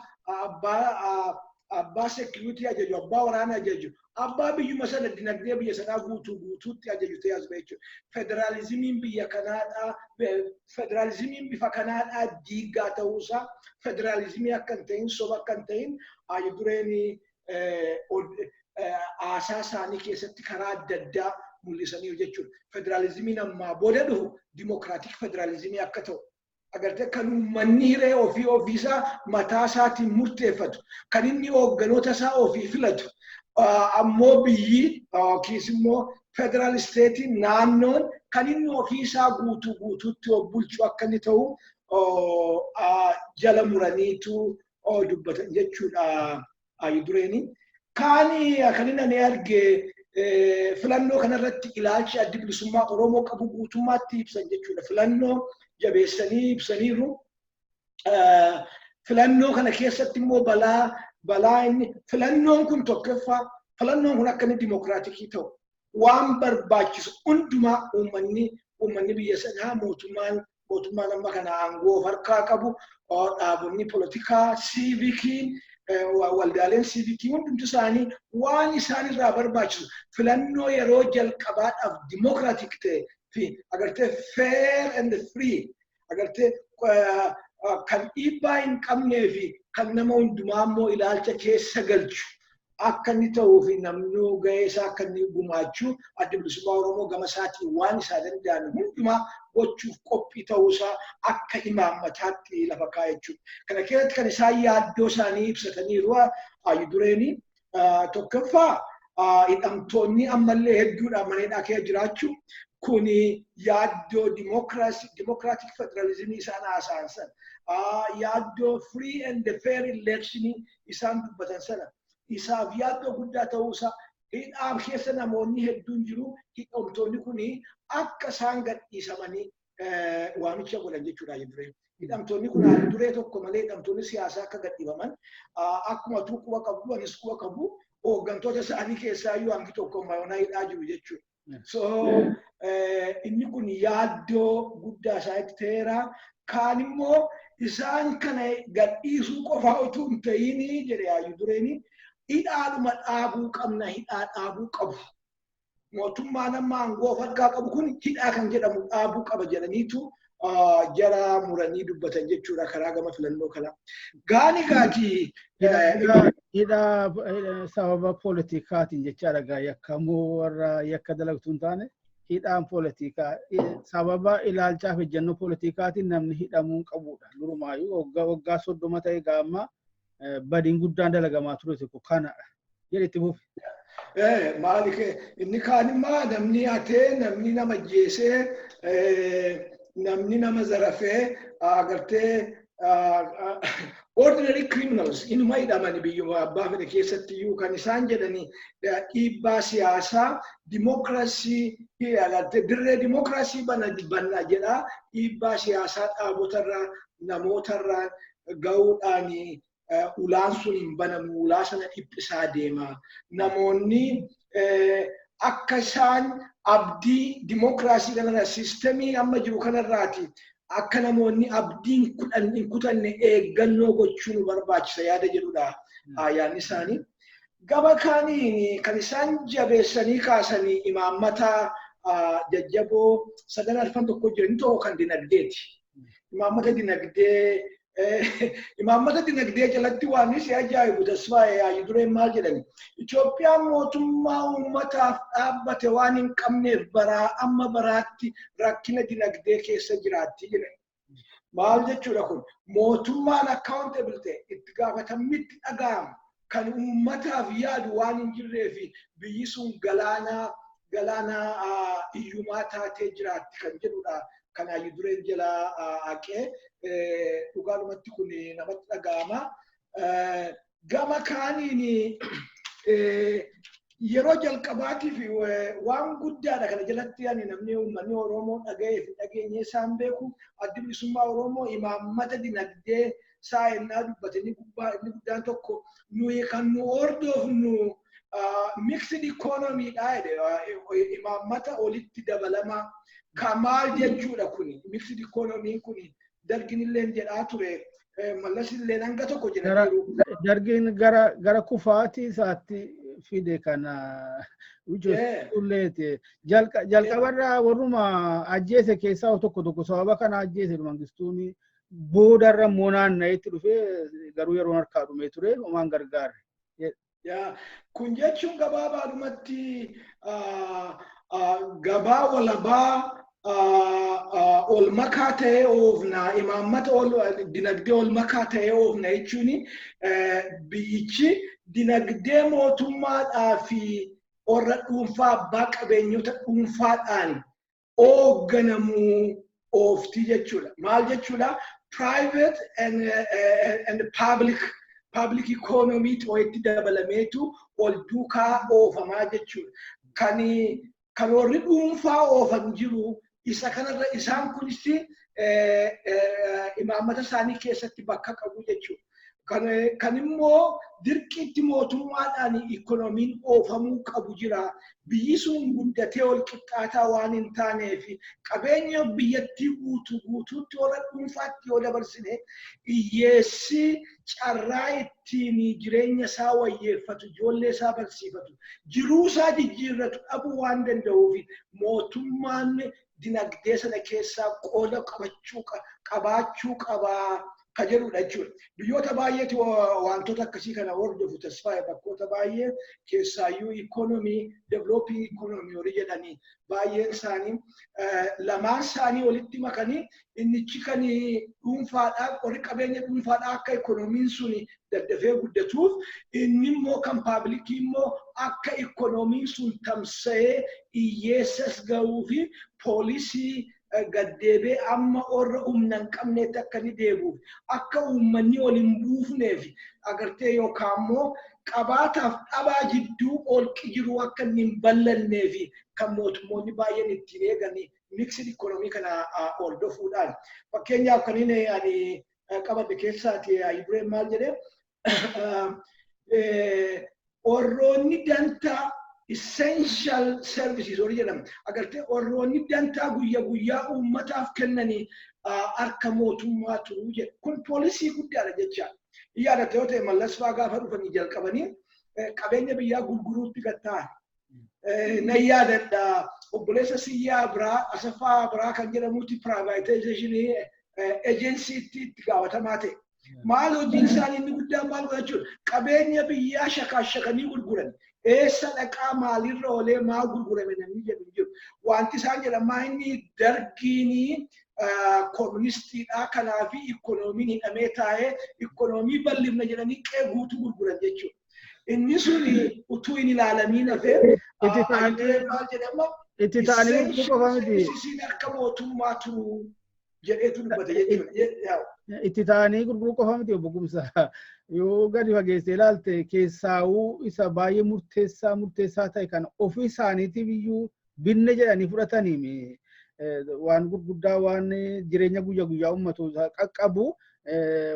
abbaa security ajaju, abbaa waraana ajaju, abbaa biyyuma sana dinagdee biyya sanaa guutuu guutuutti ajaju ta'ee as ba'e jechuudha. Federaalizimiin biyya kanaadhaa, federaalizimiin bifa kanaadhaa diigaa ta'uusaa, federaalizimii akka hin ta'in, soba akka hin ta'in, hayi dureen haasaa isaanii keessatti karaa adda addaa mul'isaniiru jechuudha. Federaalizimiin ammaa booda dhufu democratic federaalizimii akka ta'u, agartee, kan uummanni hiree ofii ofiisaa mataa isaatiin murteeffatu, kan inni hoogganoota isaa ofii filatu, ammoo biyyi yookiis immoo federal stateiin, naannoon kan inni ofiisaa guutuu guutuutti of bulchu akka inni ta'u jala muraniitu dubbatan jechuudha hayi dureeni. Kaani kan inni ani arge, filannoo kanarratti ilaalchi Addi Bilisummaa Oromoo qabu guutummaatti ibsan jechuudha. Filannoo jabeessanii ibsaniiru. Filannoo kana keessatti immoo balaa inni filannoon kun, tokkoffaa, filannoon kun akka inni democraticii ta'u waan barbaachisu hundumaa uummanni biyya sanaa, mootummaan amma kana aangoo of harkaa qabu, dhaabonni polotikaa siivicii, waldaaleen siivicii hundumti isaanii waan isaan irraa barbaachisu filannoo yeroo jalqabaadhaaf democratic ta'e fi, agartee, fair and free, agartee, kan dhiibbaa hin qabnee fi kan nama hundumaa immoo ilaalcha keessa galchu akka inni ta'uu fi namni gahee isaa akka inni gumaachuu Adda Bilisummaa Oromoo gama isaatiin waan isaa danda'an hundumaa gochuuf qophii ta'uusaa akka imaammataatti lafa kaa'e jechuudha. Kana keessatti kan isaan yaaddoo isaanii ibsataniiru hayi dureeni. Tokkoffaa, hidhamtoonni ammallee hedduudhaan mana hidhaa keessa jiraachuu, kuni yaaddoo democratic federalismii isaan haasa'an sana, yaaddoo free and fair election isaan dubbatan sana isaaf yaaddoo guddaa ta'uusaa, hidhaa keessa namoonni hedduun jiru, hidhamtoonni kuni akka isaan gadhiisamanii waamicha godhan jechuudha duree. Hidhamtoonni kun duree tokko malee, hidhamtoonni siyaasaa akka gadhiifaman. Akkuma tuu quba qabu, anis quba qabu, hooggantoota isaanii keessaa iyyuu hangi tokko mayoonaa hidhaa jiru jechuudha. So inni kun yaaddoo guddaa isaanitti ta'eera. Kaan immoo isaan kana gadhiisuu qofaa utuu hin ta'in, jedhe hayyuu dureeni, hidhaadhuma dhaabuu qabna, hidhaa dhaabuu qabu. Mootummaan amma aangoo of harkaa qabu kun hidhaa kan jedhamu dhaabuu qaba jedhaniitu jara muranii dubbatan jechuudha karaa gama filannoo kanaa. Gaani gaati. Hidhaa sababa poolitikaatiin jechaadha gaa, yakkamuu warra yakka dalagtuu hin taane, hidhaan poolitikaa sababa ilaalchaaf ejjennoo poolitikaatiin namni hidhamuu qabudha. Durumaayyuu waggaa 30 ta'e gaamma badiin guddaan dalagamaa ture tokko kanadha. Jedhi, itti fufi. Maali, inni kaan immoo namni hatee, namni nama ajjeesee, namni nama zarafee, agartee, ordinary criminals inuma hidhamani biyyuma abbaa fedhe keessatti iyyuu kan isaan jedhani, dhiibbaa siyaasaa dimokiraasii, dirree dimokiraasii banna jedha, dhiibbaa siyaasaa dhaabotarraa namootarraa gahuudhaan ulaan sun hin banamu, ulaa sana dhiphisaa deema. Namoonni akka isaan abdii dimokiraasii kanarraa, systemii amma jiru kanarraati akka namoonni abdiin hin kutanne eeggannoo gochuu nu barbaachisa yaada jedhudha yaadni isaanii. Gaba kaaniin kan isaan jabeessanii kaasanii imaammata jajjaboo sadan arfan tokko jiran, tokko kan dinagdeeti. Imaammata dinagdee jalatti waan si ajaa'ibu, Tasfaayee, yaayyu dureen maal jedhani? Itoophiyaan mootummaa uummataaf dhaabbate waan hin qabneef baraa amma baraatti rakkina dinagdee keessa jiraatti jedhan. Maal jechuudha kun? Mootummaan accountable ta'e, itti gaafatamnitti dhaga'amu, kan uummataaf yaadu waan hin jirree fi biyyi sun galaanaa hiyyumaa taatee jiraatti kan jedhudha. Kan hayyu dureen jalaa haqee dhugaadhumatti kun namatti dhaga'ama. Gama kaaniin Yeroo jalqabaatiif waan guddaadha kana jalatti ani namni uummanni Oromoo dhaga'ee fi dhageenyee isaan beeku. Addi Bilisummaa Oromoo imaammata dinagdee isaa ennaa dubbatanii gubbaa inni guddaan tokko nuyi kan nu hordofnu mixed economy dha jedhe, imaammata olitti dabalamaa. Ka maal jechuudha kuni? Mixed economy kuni Dargin illee jedhaa ture. Mallas illee hanga tokko jedhaniiru. Dargiin gara kufaatii isaatti fide kana ulleeti. Jalqabarraa warruma ajjeese keessaa tokko tokko sababa kana ajjeese. Mangistuun boodarra immoo naanna'eetti dhufee garuu yeroon harkaa dhumee ture, homaan gargaarre. Kun jechuun gabaabaadhumatti gabaa walabaa ol makaa ta'ee oofna, imaammata ol dinagdee ol makaa ta'ee oofna jechuun biyyichi dinagdee mootummaadhaa fi warra dhuunfaa, abbaa qabeenyota dhuunfaadhaan hoogganamuu oofti jechuudha. Maal jechuudha? Private and public economy walitti dabalameetu ol duukaa oofamaa jechuudha. Kan warri dhuunfaa oofan jiru isa kanarra isaan kunis imaammata isaanii keessatti bakka qabu jechuudha. Kan immoo dirqiitti mootummaadhaan ikoonomiin oofamuu qabu jira. Biyyi sun guddatee ol qixxaataa waan hin taaneef qabeenya biyyattii guutuu guutuutti warra dhuunfaatti yoo dabarsine, hiyyeessi carraa ittiin jireenya isaa wayyeeffatu, ijoollee isaa barsiifatu, jiruu isaa jijjiirratu dhabuu waan danda'uuf mootummaan dinagdee sana keessaa qooda qabaachuu qabaa ka jedhudha jechuudha. Biyyoota baay'eetu wantoota akkasii kana hordofu, Tasfaa'e. Bakkoota baay'ee keessaayyuu economy, developing economy horii jedhanii, baay'een isaanii lamaan isaanii walitti makanii innichi kan dhuunfaadhaa, warri qabeenya dhuunfaadhaa akka ikoonomiin sun daddafee guddatuuf, inni immoo kan public immoo akka ikoonomiin sun tamsa'ee hiyyeessas gahuu fi policy gaddeebee amma warra humna hin qabneetti akka inni deebi'uuf, akka uummanni ol hin buufneef agartee, yookaan immoo qabaataaf dhabaa jidduu olqi jiru akka inni hin ballanneef kan mootummoonni baay'een ittiin eeganii mixed economy kana hordofuudhaan. Fakkeenyaaf kan inni ani qabadhe keessaati Ayidureen maal jedhee, warroonni dantaa essential services warri jedhamu agartee, warroonni dantaa guyya guyyaa uummataaf kennanii harka mootummaa turuu jedhe. Kun policy guddaadha jecha. Yaadatte yoo ta'e, Mallas fa'aa gaafa dhufanii jalqabanii qabeenya biyyaa gurguruutti gatta'an. Nan yaadadha, obboleessa Siyyaa biraa, Asaffaa biraa kan jedhamutti privatization agencytti itti gaafatamaa ta'e. Maal hojiin isaanii inni guddaan maal godhachuudha? Qabeenya biyyaa shakaashakanii gurguran. Eessa dhaqaa, maalirra oolee, maal gurgurame namni jedhu hin jiru. Wanti isaan jedhamaa inni Dargiinii kooministiidha, kanaafi ikoonomiin hidhamee taa'ee ikoonomii bal'ifna jedhanii qe'ee guutuu gurguran jechuudha. Inni sun utuu hin ilaalamiin hafee maal jedhama? Itti ta'anii gurguruu qofa miti. Isiin harka mootummaa turu jedheetu dubbate jechuudha. Itti ta'anii gurguruu qofa miti, obbo Kumsaa. Yoo gadi fageessee ilaalte, keessaawuu isa baay'ee murteessaa ta'e kana ofii isaaniitiif iyyuu binne jedhanii fudhatanii waan gurguddaa, waan jireenya guyyaa guyyaa uummatoota qaqqabu,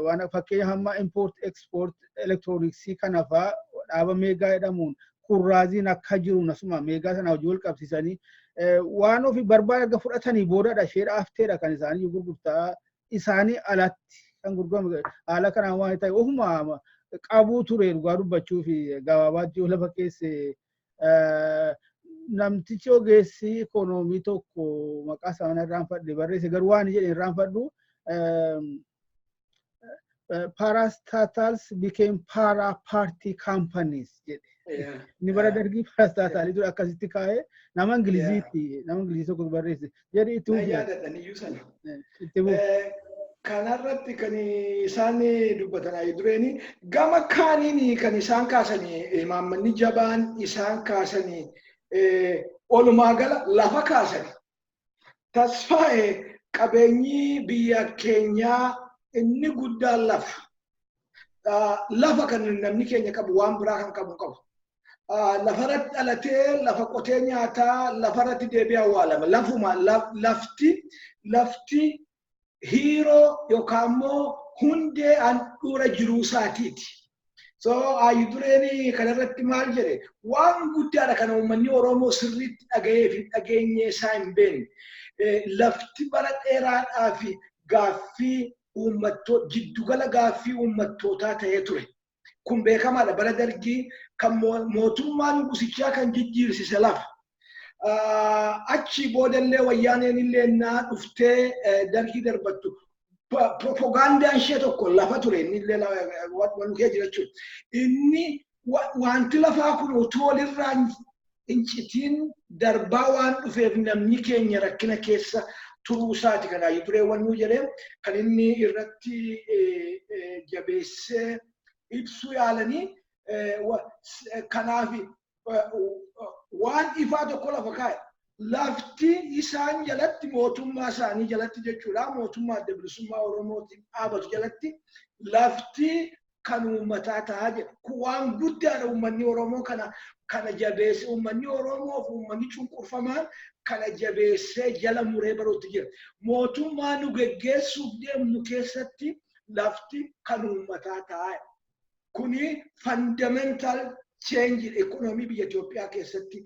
waan fakkeenya hamma import export elektirooniksii kana fa'aa dhaaba Meegaa jedhamuun kurraaziin akka jiru asuma Meegaa sana hojii wal qabsiisanii waan ofii barbaada erga fudhatanii boodadha ishee dhaafteedha kan isaanii gurgurtaa isaanii alatti kan gurguramu. Haala kanaan waan ta'e ofuma qabuu ture. Dhugaa dubbachuu fi gabaabaatti yoo lafa keesse, namtichi ogeessi ikoonoomii tokko maqaa isaa irraanfadhe barreesse, garuu waan jedhe irraanfadhu, "Parastatals became para party companies" jedhe. Inni bara Dargii parastatalii ture akkasitti kaa'ee, nama Ingiliziitti, nama Ingilizii tokko barreesse. Jedhi, itti fufi. Itti fufi. Kanarratti kan isaan dubbatan dureeni gama kaaniin kan isaan kaasanii, imaammanni jabaan isaan kaasanii walumaa gala lafa kaasani. Tasfaa'e, qabeenyi biyya keenyaa inni guddaan lafa. Lafa kan namni keenya qabu, waan biraa kan qabu qabu. Lafarratti dhalatee, lafa qotee nyaataa, lafarratti deebi'ee awwaalama. Lafuma lafti hiiroo yookaan immoo hundee handhuura jiruu isaatiiti. So Hayyuu Dureen kanarratti maal jedhe? Waan guddaadha kana uummanni Oromoo sirriitti dhaga'ee fi dhageenyee isaa hin beekne. Lafti bara dheeraadhaa fi gaaffii uummattoo, jiddugala gaaffii uummattootaa ta'ee ture. Kun beekamaadha. Bara Dargii kan mootummaa nugusichaa kan jijjiirsise lafa. Achi boodallee Wayyaaneen illee naa dhuftee Dargii darbattu, propagandaan ishee tokko lafa ture. Inni illee waan kee jira jechuudha. Inni wanti lafaa kun utuu walirraa hin citiin darbaa waan dhufeef, namni keenya rakkina keessa turuu isaati. Kan Hayyuu Duree wannuu jedhee kan inni irratti jabeessee ibsuu yaalanii, kanaaf waan ifaa tokko lafa kaa'e. Lafti isaan jalatti, mootummaa isaanii jalatti jechuudha, mootummaa Adda Bilisummaa Oromootiin dhaabatu jalatti lafti kan uummataa ta'a jedha. Kun waan guddaadha. Uummanni Oromoo kana jabeesse, uummanni Oromoo fi uummanni cunqurfamaan kana jabeessee jala muree baruutti jira. Mootummaa nu geggeessuuf deemnu keessatti lafti kan uummataa ta'a. Kuni fundamental change economy biyya Itoophiyaa keessatti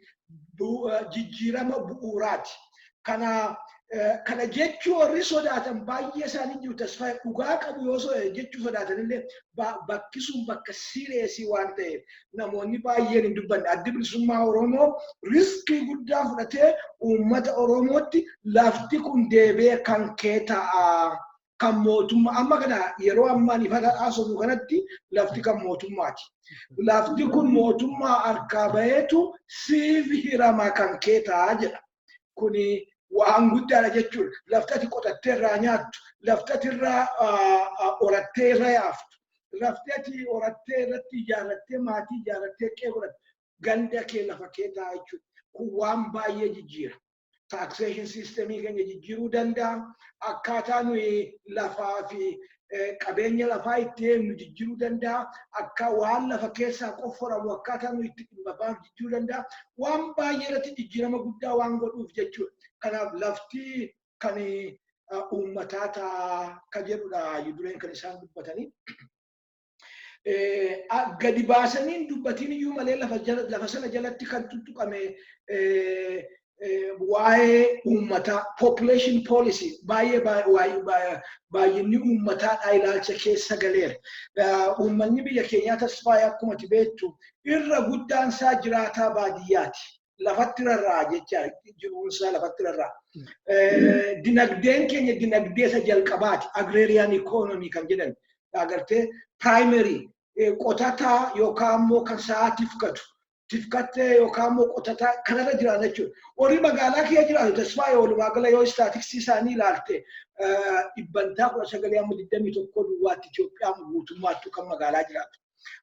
jijjiirama bu'uuraati. Kana jechuu warri sodaatan baay'ee isaanii jiru. Tasfaa dhugaa qabu yoo jechuu sodaatan illee, bakki sun bakka serious waan ta'eef namoonni baay'een hin dubbanne. Addi Bilisummaa Oromoo risk guddaa fudhatee uummata Oromootti lafti kun deebi'ee kan kee ta'a. Kan mootummaa amma kana yeroo ammaan ifa haasofnu kanatti lafti kan mootummaati. Lafti kun mootummaa harkaa baheetu siif hirama, kan kee ta'a jedha. Kuni waan guddaadha jechuudha. Lafti ati qotattee irraa nyaattu, lafti ati irraa horattee irra yaaftu, lafti ati horattee irratti ijaarrattee, maatii ijaarrattee, qe'ee godhattu, ganda kee, lafa kee ta'a jechuudha. Kun waan baay'ee jijjiira. Taxation systemii keenya jijjiiruu danda'a. Akkaataa nuyi lafaa fi qabeenya lafaa itti eegnu jijjiiruu danda'a. Akka waan lafa keessaa qofforamu akkaataa nuyi itti dhimma baanu jijjiiruu danda'a. Waan baay'ee irratti jijjiirama guddaa waan godhuuf jechuudha. Kanaaf lafti kan uummataa ta'a kan jedhudha dureen kan isaan dubbatanii. Gadi baasanii dubbatiin iyyuu malee, lafa sana jalatti kan tuttuqame waa'ee uummataa, population policy, baay'ee baay'inni uummataadha ilaalcha keessa galeera. Uummanni biyya keenyaa, Tasfaayee, akkuma ati beektu irra guddaan isaa jiraataa baadiyyaati. Lafatti rarra'a jecha, jiruunsaa lafatti rarra'a. Dinagdeen keenya dinagdee isa jalqabaati. Agrarian economy kan jedhan. Agartee, primary qotataa yookaan immoo kan sa'aa tifkatu. Tifkattee yookaan immoo qotataa kanarra jiran jechuudha. Warri magaalaa keessa jiraatu, Tasfaayee, walumaa gala yoo statistics isaanii ilaalte, 19% hamma 21 duwwaatti Itoophiyaa guutummaattuu kan magaalaa jiraatu.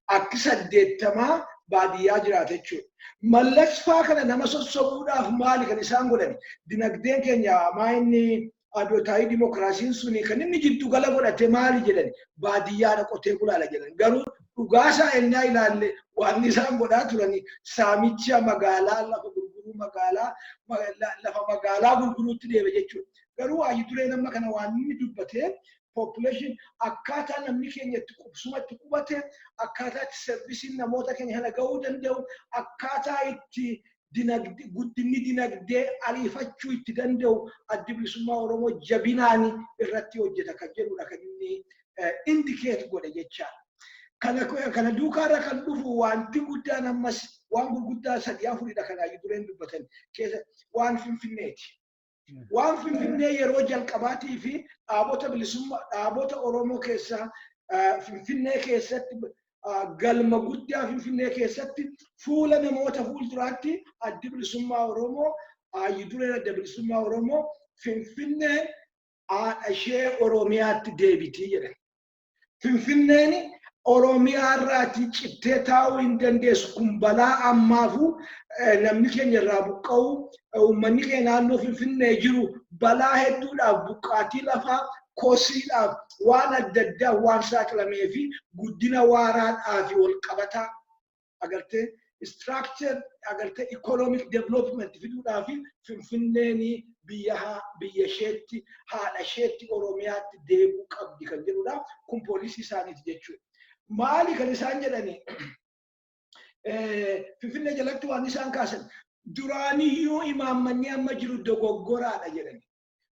Akki 80 baadiyyaa jiraata jechuudha. Mallas faa kana nama sossobuudhaaf maali kan isaan godhan? Dinagdeen keenya maa inni abiyyootaayi dimokiraasiin suni kan inni jiddu gala godhate maali jedhan? Baadiyyaadha, qotee bulaadha jedhan. Garuu dhugaasaa ennaa ilaalle, waan isaan godhaa turani saamicha magaalaa, lafa gurguruu magaalaa, lafa magaalaa gurguruutti deeme jechuudha. Garuu Hayyuu Dureen amma kana waan inni dubbatee, population, akkaataa namni keenya itti qubsuma itti qubate, akkaataa itti serviceiin namoota keenya kana gahuu danda'u, akkaataa itti guddinni dinagdee ariifachuu itti danda'u Addi Bilisummaa Oromoo jabinaan irratti hojjeta kan jedhudha kan inni indicate godhe jechaadha. Kana duukaarra kan dhufu wanti guddaan ammas waan gurguddaa sadii afuridha kan Hayyuu Dureen dubbatan keessa waan Finfinneeti. Waan Finfinnee yeroo jalqabaatii fi dhaabota bilisummaa, dhaabota Oromoo keessaa, Finfinnee keessatti, galma guddaa Finfinnee keessatti fuula namoota fuulduraatti Addi Bilisummaa Oromoo, Hayyuu Dureen Adda Bilisummaa Oromoo, Finfinneen haadha ishee Oromiyaatti deebitii jedhan. Finfinneen Oromiyaa irraatii cittee taa'uu hin dandeessu. Kun balaa ammaafuu namni keenya irraa buqqa'u, uummanni keenya naannoo Finfinnee jiru balaa hedduudhaaf, buqqaatii lafaa, kosiidhaaf, waan adda addaa waan saaxilamee fi guddina waaraadhaa fi wal qabataa agartee Structure agartee economic development fiduudhaaf Finfinneen biyya isheetti, haadha isheetti, Oromiyaatti deebi'uu qabdi kan jedhudha. Kun policy isaaniiti jechuudha. Maali kan isaan jedhani? Finfinnee jalatti waan isaan kaasan, duraaniyyuu imaammanni amma jiru dogoggoraadha jedhani.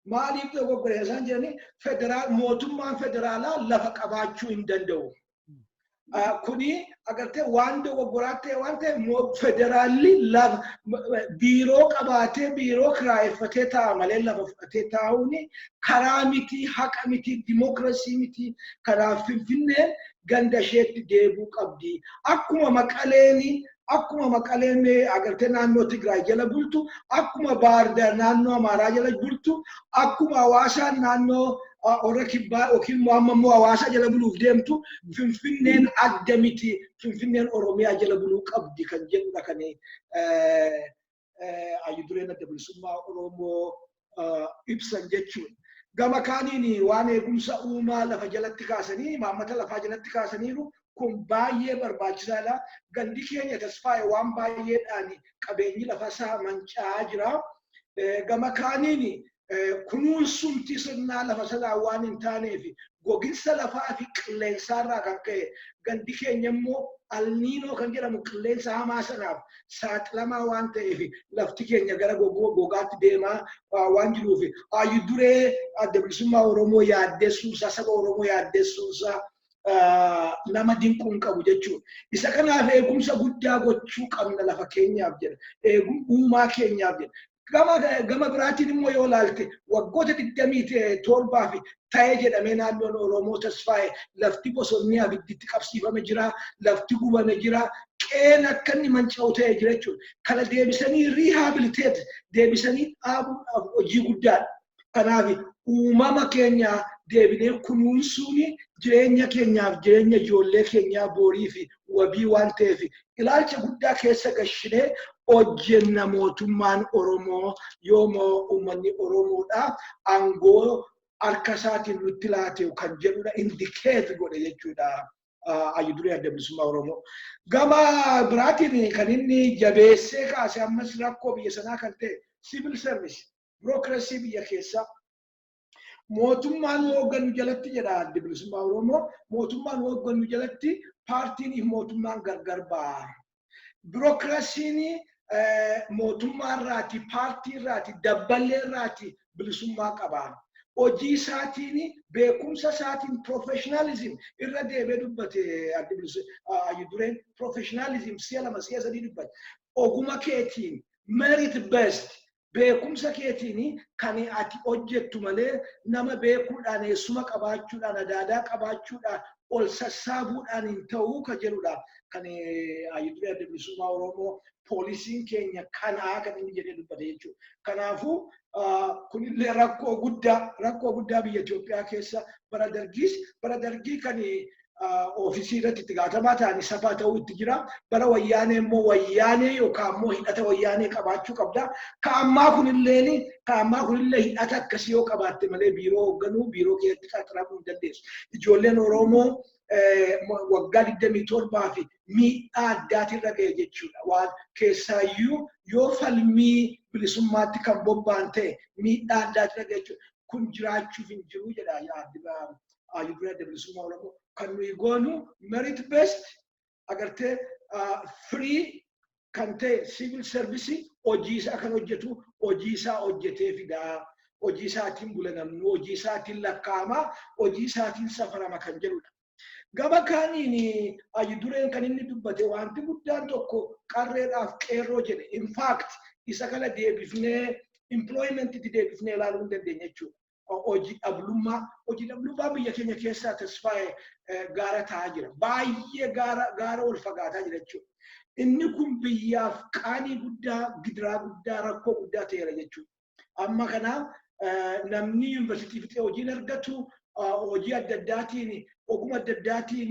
Maaliif dogoggora isaan jedhani? Federaal, mootummaan federaalaa lafa qabaachuu hin danda'u. Kuni agartee waan dogoggoraa ta'e waan ta'eef, federaalli lafa biiroo qabaatee, biiroo kiraayeffatee taa'a malee lafa fudhatee taa'uun karaa miti, haqa miti, dimookiraasii miti. Kanaaf Finfinneen ganda isheetti deebi'uu qabdi. Akkuma Maqaleen agartee naannoo Tigraay jala bultu, akkuma Baardaar naannoo Amaaraa jala bultu, akkuma Hawaasaan naannoo warra Kibbaa yookiin immoo amma immoo Hawaasa jala buluuf deemtu, Finfinneen adda miti, Finfinneen Oromiyaa jala buluu qabdi kan jedhudha kan hayyudureen Adda Bilisummaa Oromoo ibsan jechuudha. Gama kaaniin waan eegumsa uumaa lafa jalatti kaasanii, imaammata lafaa jalatti kaasaniiru, kun baay'ee barbaachisaadha. Gandi keenya, Tasfaa'e, waan baay'eedhaan qabeenyi lafa isaa manca'aa jira. Gama kaaniin kunuunsumti sirnaa lafa sanaa waan hin taaneef, goginsa lafaa fi qilleensaarraa kan ka'e gandi keenya immoo El Niño kan jedhamu qilleensa hamaa sanaaf saaxilamaa waan ta'eef, lafti keenya gara gogaatti deemaa waan jiruuf, hayyu duree Adda Bilisummaa Oromoo yaaddessuunsaa, saba Oromoo yaaddessuunsaa nama dinquu hin qabu jechuudha. Isa kanaaf eegumsa guddaa gochuu qabna lafa keenyaaf jedha. Eegum uumaa keenyaaf jedha. Gama biraatiin immoo yoo ilaalte, waggoota 27f ta'ee jedhamee naannoon Oromoo, Tasfaa'e, lafti bosonni abidditti qabsiifame jira, lafti gubame jira, qeen akka inni manca'u ta'ee jira jechuudha. Kana deebisanii rehabilitate, deebisanii dhaabuudhaaf hojii guddaadha. Kanaaf uumama keenya deebinee kunuunsuun jireenya keenyaaf, jireenya ijoollee keenyaa borii fi wabii waan ta'eef, ilaalcha guddaa keessa gashinee hojjenna mootummaan Oromoo yoomoo uummanni Oromoodha aangoo harka isaatiin nutti laate kan jedhudha indicate godhe jechuudha. Hayyuduree Adda Bilisummaa Oromoo. Gama biraatiin kan inni jabeessee kaase ammas rakkoo biyya sanaa kan ta'e civil service, bureaucracy biyya keessaa. Mootummaan hooggannu jalatti, jedha Adda Bilisummaa Oromoo, mootummaan hooggannu jalatti paartiin fi mootummaan gargar ba'a. Bureaucracyn mootummaa irraati, paartii irraati, dabballee irraati bilisummaa qaba. Hojii isaatiin, beekumsa isaatiin, professionalism irra deebee dubbate Adda Hayyudureen, professionalism si'a lama, si'a sadii dubbate. Oguma keetiin, merit based, beekumsa keetiin kan ati hojjettu malee nama beekuudhaan, eessuma qabaachuudhaan, adaadaa qabaachuudhaan, ol sassaabuudhaan hin ta'uu ka jedhudha. Kan Hayyuduree Adda Bilisummaa Oromoo policyn keenya kanaa kan inni jedhee dubbate jechuudha. Kanaafuu kunillee rakkoo guddaa biyya Itoophiyaa keessa bara dargiis, bara dargii kan oofisii irratti itti gaafatamaa ta'anii safaa ta'uu itti jira. Bara Wayyaanee immoo Wayyaanee yookaan immoo hidhata Wayyaanee qabaachuu qabda. Ka ammaa kunillee hidhata akkasii yoo qabaatte malee biiroo hoogganuu, biiroo keessatti qaxaramuu hin dandeessu. Ijoolleen Oromoo waggaa 27 fi miidhaa addaatirra ga'e jechuudha. Waan keessaayyuu yoo falmii bilisummaatti kan bobba'an ta'e miidhaa addaatirra ga'e jechuudha. Kun jiraachuuf hin jiru jedha Hayyuduree Adda Bilisummaa Oromoo. Kan nuyi goonu merit based, agartee, free kan ta'e civil service, hojii isaa kan hojjetu hojii isaa hojjetee fidaa. Hojii isaatiin bula namni, hojii isaatiin lakkaa'ama, hojii isaatiin safarama kan jedhudha. Gama kaaniin hayyudureen kan inni dubbate wanti guddaan tokko qarreedhaaf qeerroo jedhe. In fact, isa kana deebifnee employmentitti deebifnee ilaaluu hin dandeenya jechuudha. Hojii dhablummaa biyya keenya keessaa, Tasfaa'e, gaara ta'aa jira. Baay'ee gaara gaara ol fagaataa jira jechuudha. Inni kun biyyaaf qaanii guddaa, gidiraa guddaa, rakkoo guddaa ta'eera jechuudha. Amma kana namni yuunivarsiitii fixee hojiin argatu, hojii adda addaatiin, oguma adda addaatiin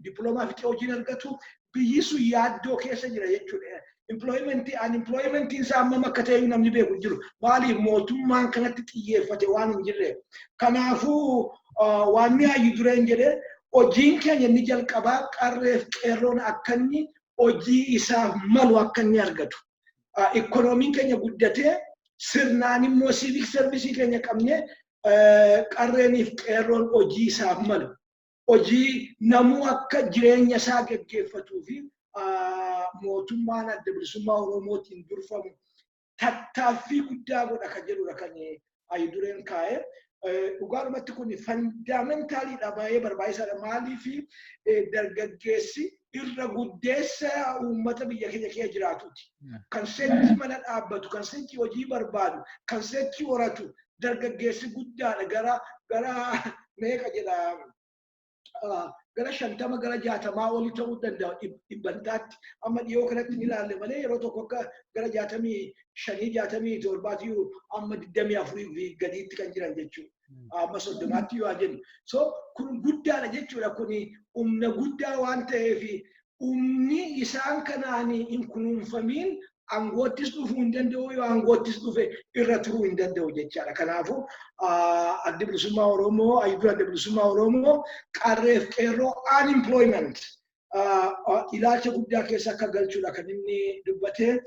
diploomaa fixee hojiin argatu, biyyi sun yaaddoo keessa jira jechuudha. Employmentii, unemploymentiin isaa hammam akka ta'e namni beeku jiru. Maaliif? Mootummaan kanatti xiyyeeffate waan hin jirre. Kanaafuu waan hayyu dureen jedhe Hojiin keenya inni jalqabaa qarreef qeerroon akka inni hojii isaaf malu akka inni argatu. Ikkonoomiin keenya guddatee, sirnaan immoo civic service keenya qabnee, qarreeniif qeerroon hojii isaaf malu. Hojii namuu akka jireenya isaa geggeeffatuu fi mootummaan Adda Bilisummaa Oromootiin durfamu tattaaffii guddaa godha kan jedhudha kan ayi dureen kaa'e. Dhugaadhumatti kun fundamentaliidha, baay'ee barbaachisaadha. Maaliif? Dargaggeessi irra guddeessa uummata biyya keenya keessa jiraatuti. Kan sechi mana dhaabbatu, kan sechi hojii barbaadu, kan sechi horatu dargaggeessi guddaadha. Gara meeqa jedha, gara 50, gara 60 olii ta'uu danda'a dhibbantaatti. Amma dhiyoo kanatti ni ilaalle malee yeroo tokko akka gara 65, 67tti, amma 24 fi gadiitti kan jiran jechuudha. Amma 30tti yoo jennu. So kun guddaadha jechuudha. Kun humna guddaa waan ta'eef, humni isaan kanaan hin kunuunfamiin aangoottis dhufuu hin danda'u, yoo aangoottis dhufe irra turuu hin danda'u jechaadha. Kanaafuu Addi Bilisummaa Oromoo, ayyuun Adda Bilisummaa Oromoo qarreef qeerroo unemployment ilaalcha guddaa keessa akka galchuudha kan inni dubbatee.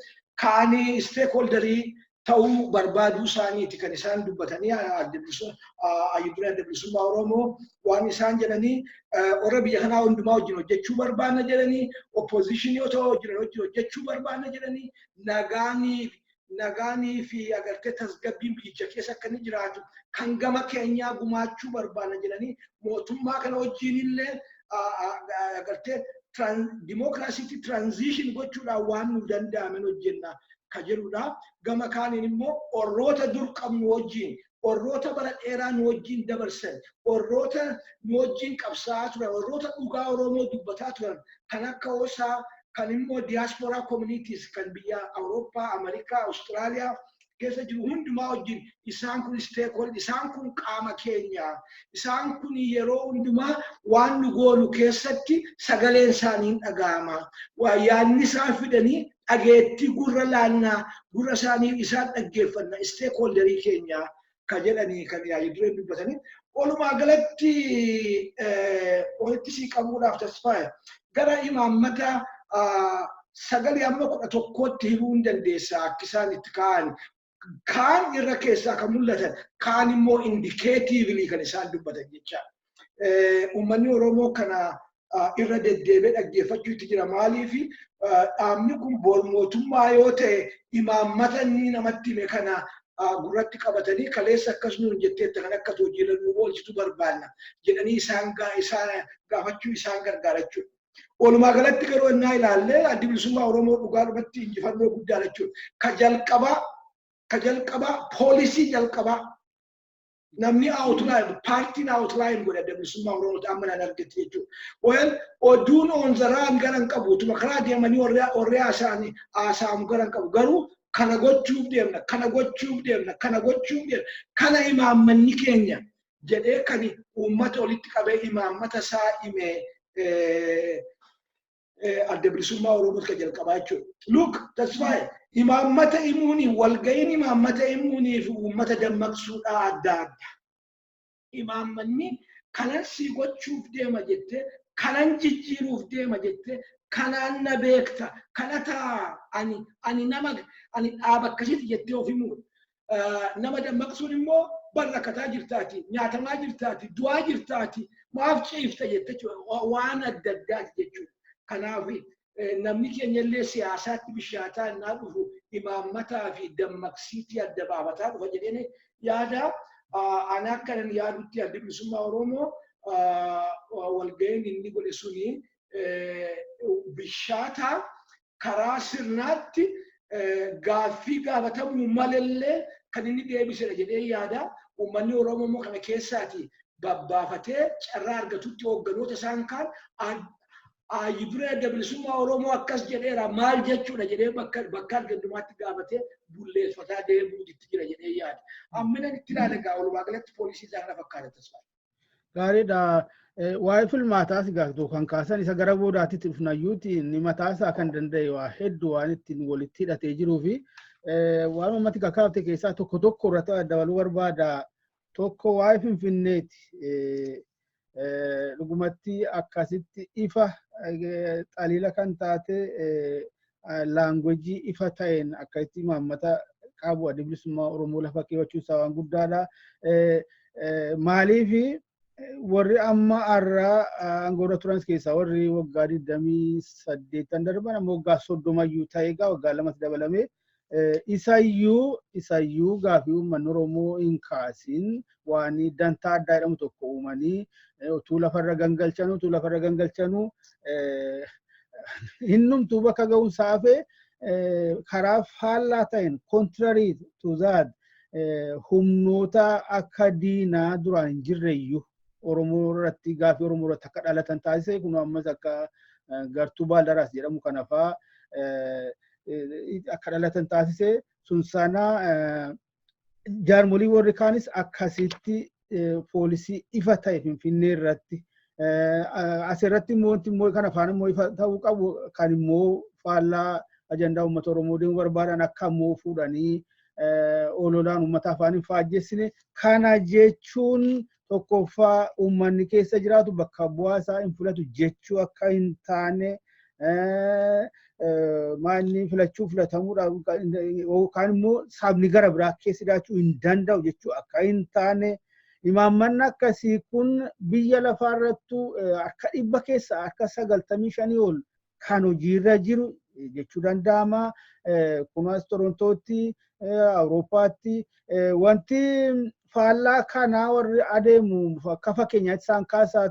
Kaanii stakeholderii ta'uu barbaaduu isaaniiti kan isaan dubbatanii. Ayyuun Adda Bilisummaa Oromoo waan isaan jedhanii, warra biyya kanaa hundumaa wajjin hojjechuu barbaanna jedhanii, opposition yoo ta'u jiran wajjin hojjechuu barbaanna jedhanii, nagaanii fi agartee tasgabbiin biyyicha keessa akka inni jiraatu kan gama keenyaa gumaachuu barbaanna jedhanii, mootummaa kana wajjin illee agartee dimookiraasiitti transition gochuudhaan waan nu danda'amen hojjenna ka jedhudha. Gama kaaniin immoo orroota dur qabnu wajjin, warroota bara dheeraa nu wajjin dabarsan, warroota nu wajjin qabsaa'aa turan, warroota dhugaa Oromoo dubbataa turan kan akka OSA, kan immoo diaspora communities kan biyya Awurooppaa, Ameerikaa, Awustiraaliyaa keessa jiru hundumaa wajjin, isaan kun stakeholder, isaan kun qaama keenya, isaan kun yeroo hundumaa waan nu goonu keessatti sagaleen isaanii hin dhaga'ama. Yaadni isaan fidanii dhageettii gurra laannaa, gurra isaanii isaan dhaggeeffanna, stakeholderii keenya ka jedhanii kan yaa'ii dureen dubbatanii. Walumaa galatti walitti sii qabuudhaaf, Tasfaaya, gara imaammata sagalee amma 11tti hiruu hin dandeessa akka isaan itti ka'an. Kaan irra keessaa kan mul'atan, kaan immoo indicatively kan isaan dubbatan jecha. Uummanni Oromoo kana irra deddeebi'ee dhaggeeffachuu itti jira. Maaliif? Dhaabni kun bor mootummaa yoo ta'e, imaammata inni namatti hime kana gurratti qabatanii, kaleessa akkas nuun jetteetta, kan akka hojiirra nu oolchitu barbaanna jedhanii isaan gaafachuu isaan gargaara jechuudha. Walumaa galatti garuu innaa ilaallee, Addi Bilisummaa Oromoo dhugaadhumatti injifannoo guddaa jechuudha. Ka jalqabaa policy jalqabaa namni outline, paartiin outline godhe Adda Bilisummaa Oromoo amma naan argatti jechuudha. Well, oduun oonzaraan gara hin qabu, utuma karaa deemanii warri haasa'anii haasa'amu gara hin qabu, garuu kana gochuuf deemna, kana gochuuf deemna, kana gochuuf deemna, kana imaammanni keenya jedhee kan uummata walitti qabee imaammata isaa hime Adda Bilisummaa Oromoo kan jalqabaa jechuudha. Look, Tasfaayee, imaammata himuuni, walga'iin imaammata himuunii fi uummata dammaqsuudhaa adda adda. Imaammanni kanan si gochuuf deema jettee, kanan jijjiiruuf deema jettee, kanaan na beekta, kana taa, ani nama, ani dhaaba akkasiiti jettee of himuudha. Nama dammaqsuun immoo bar rakkataa jirtaati, nyaatamaa jirtaati, du'aa jirtaati, maaf ciifta jette, waan adda addaati jechuudha. Kanaaf namni keenya illee siyaasaatti bishaataa innaa dhufu imaammataa fi dammaqsiitii adda baafataa dhufa jedheen yaada. Ani akkanan yaadutti, Adda Bilisummaa Oromoo walga'iin inni godhe suni bishaataa karaa sirnaatti gaaffii gaafatamuu malallee kan inni deebisedha jedhee yaada. Uummanni Oromoo immoo kana keessaati babbaafatee carraa argatutti hoogganoota isaan kaan ayyi duree Adda Bilisummaa Oromoo akkas jedheera, maal jechuudha jedhee bakka argandumaatti gaafatee bulleeffataa deemuu itti jira jedhee yaada. Amminan itti ilaala egaa, walumaa galatti policy isaa kana fakkaata, Tasfaa. Gaariidha. Waa'ee filmaataas gaafatu kan kaasan isa gara boodaatti dhufnayyuuti, inni mataasaa kan danda'e waa hedduu waan ittiin walitti hidhatee jiruu fi waan uummati kakaafte keessaa tokko tokko irratti dabaluu barbaada. Tokko waa'ee Finfinneeti. Dhugumatti akkasitti ifa xaliila kan taate, language ifa ta'een akkasitti imaammata qabu Adda Bilisummaa Oromoo lafa keewwachuu isaa waan guddaadha. Maaliif warri amma har'aa aangoorra turan keessaa warri waggaa 28 darban, amma waggaa 30yyuu ta'e egaa waggaa 2tti dabalame, isayyuu gaafii uummanni Oromoo hin kaasin waan dantaa addaa jedhamu tokko uumanii utuu lafarra gangalchanuu hinnumtuu bakka ga'uun saafee karaa faallaa ta'een, contrary to that, humnoota akka diinaa duraan hin jirreyyuu Oromoo irratti, gaafii Oromoo irratti akka dhalatan taasise. Kun ammas akka gartuu Baaldaraas jedhamu kana faa akka dhalatan taasise. Sun sana jaarmolii warri kaanis akkasitti policy ifa ta'e Finfinnee irratti, asirratti immoo wanti immoo kana afaan immoo ifa ta'uu qabu, kan immoo faallaa ajandaa uummata Oromoo deemuu barbaadan akka immoo fuudhanii ololaan uummata afaan hin faajjessine. Kana jechuun tokkoffaa uummanni keessa jiraatu bakka bu'aa isaa hin filatu jechuu akka hin taane, maalni filachuu filatamuudhaaf yookaan immoo sabni gara biraa keessa jiraachuu hin danda'u jechuu akka hin taane, imaammanni akkasii kun biyya lafaarrattuu harka 100 keessa harka 95 ol kan hojiirra jiru jechuu danda'ama. Kunis Torontootti, Awurooppaatti wanti faallaa kanaa warri adeemu akka fakkeenyaatti isaan kaasaa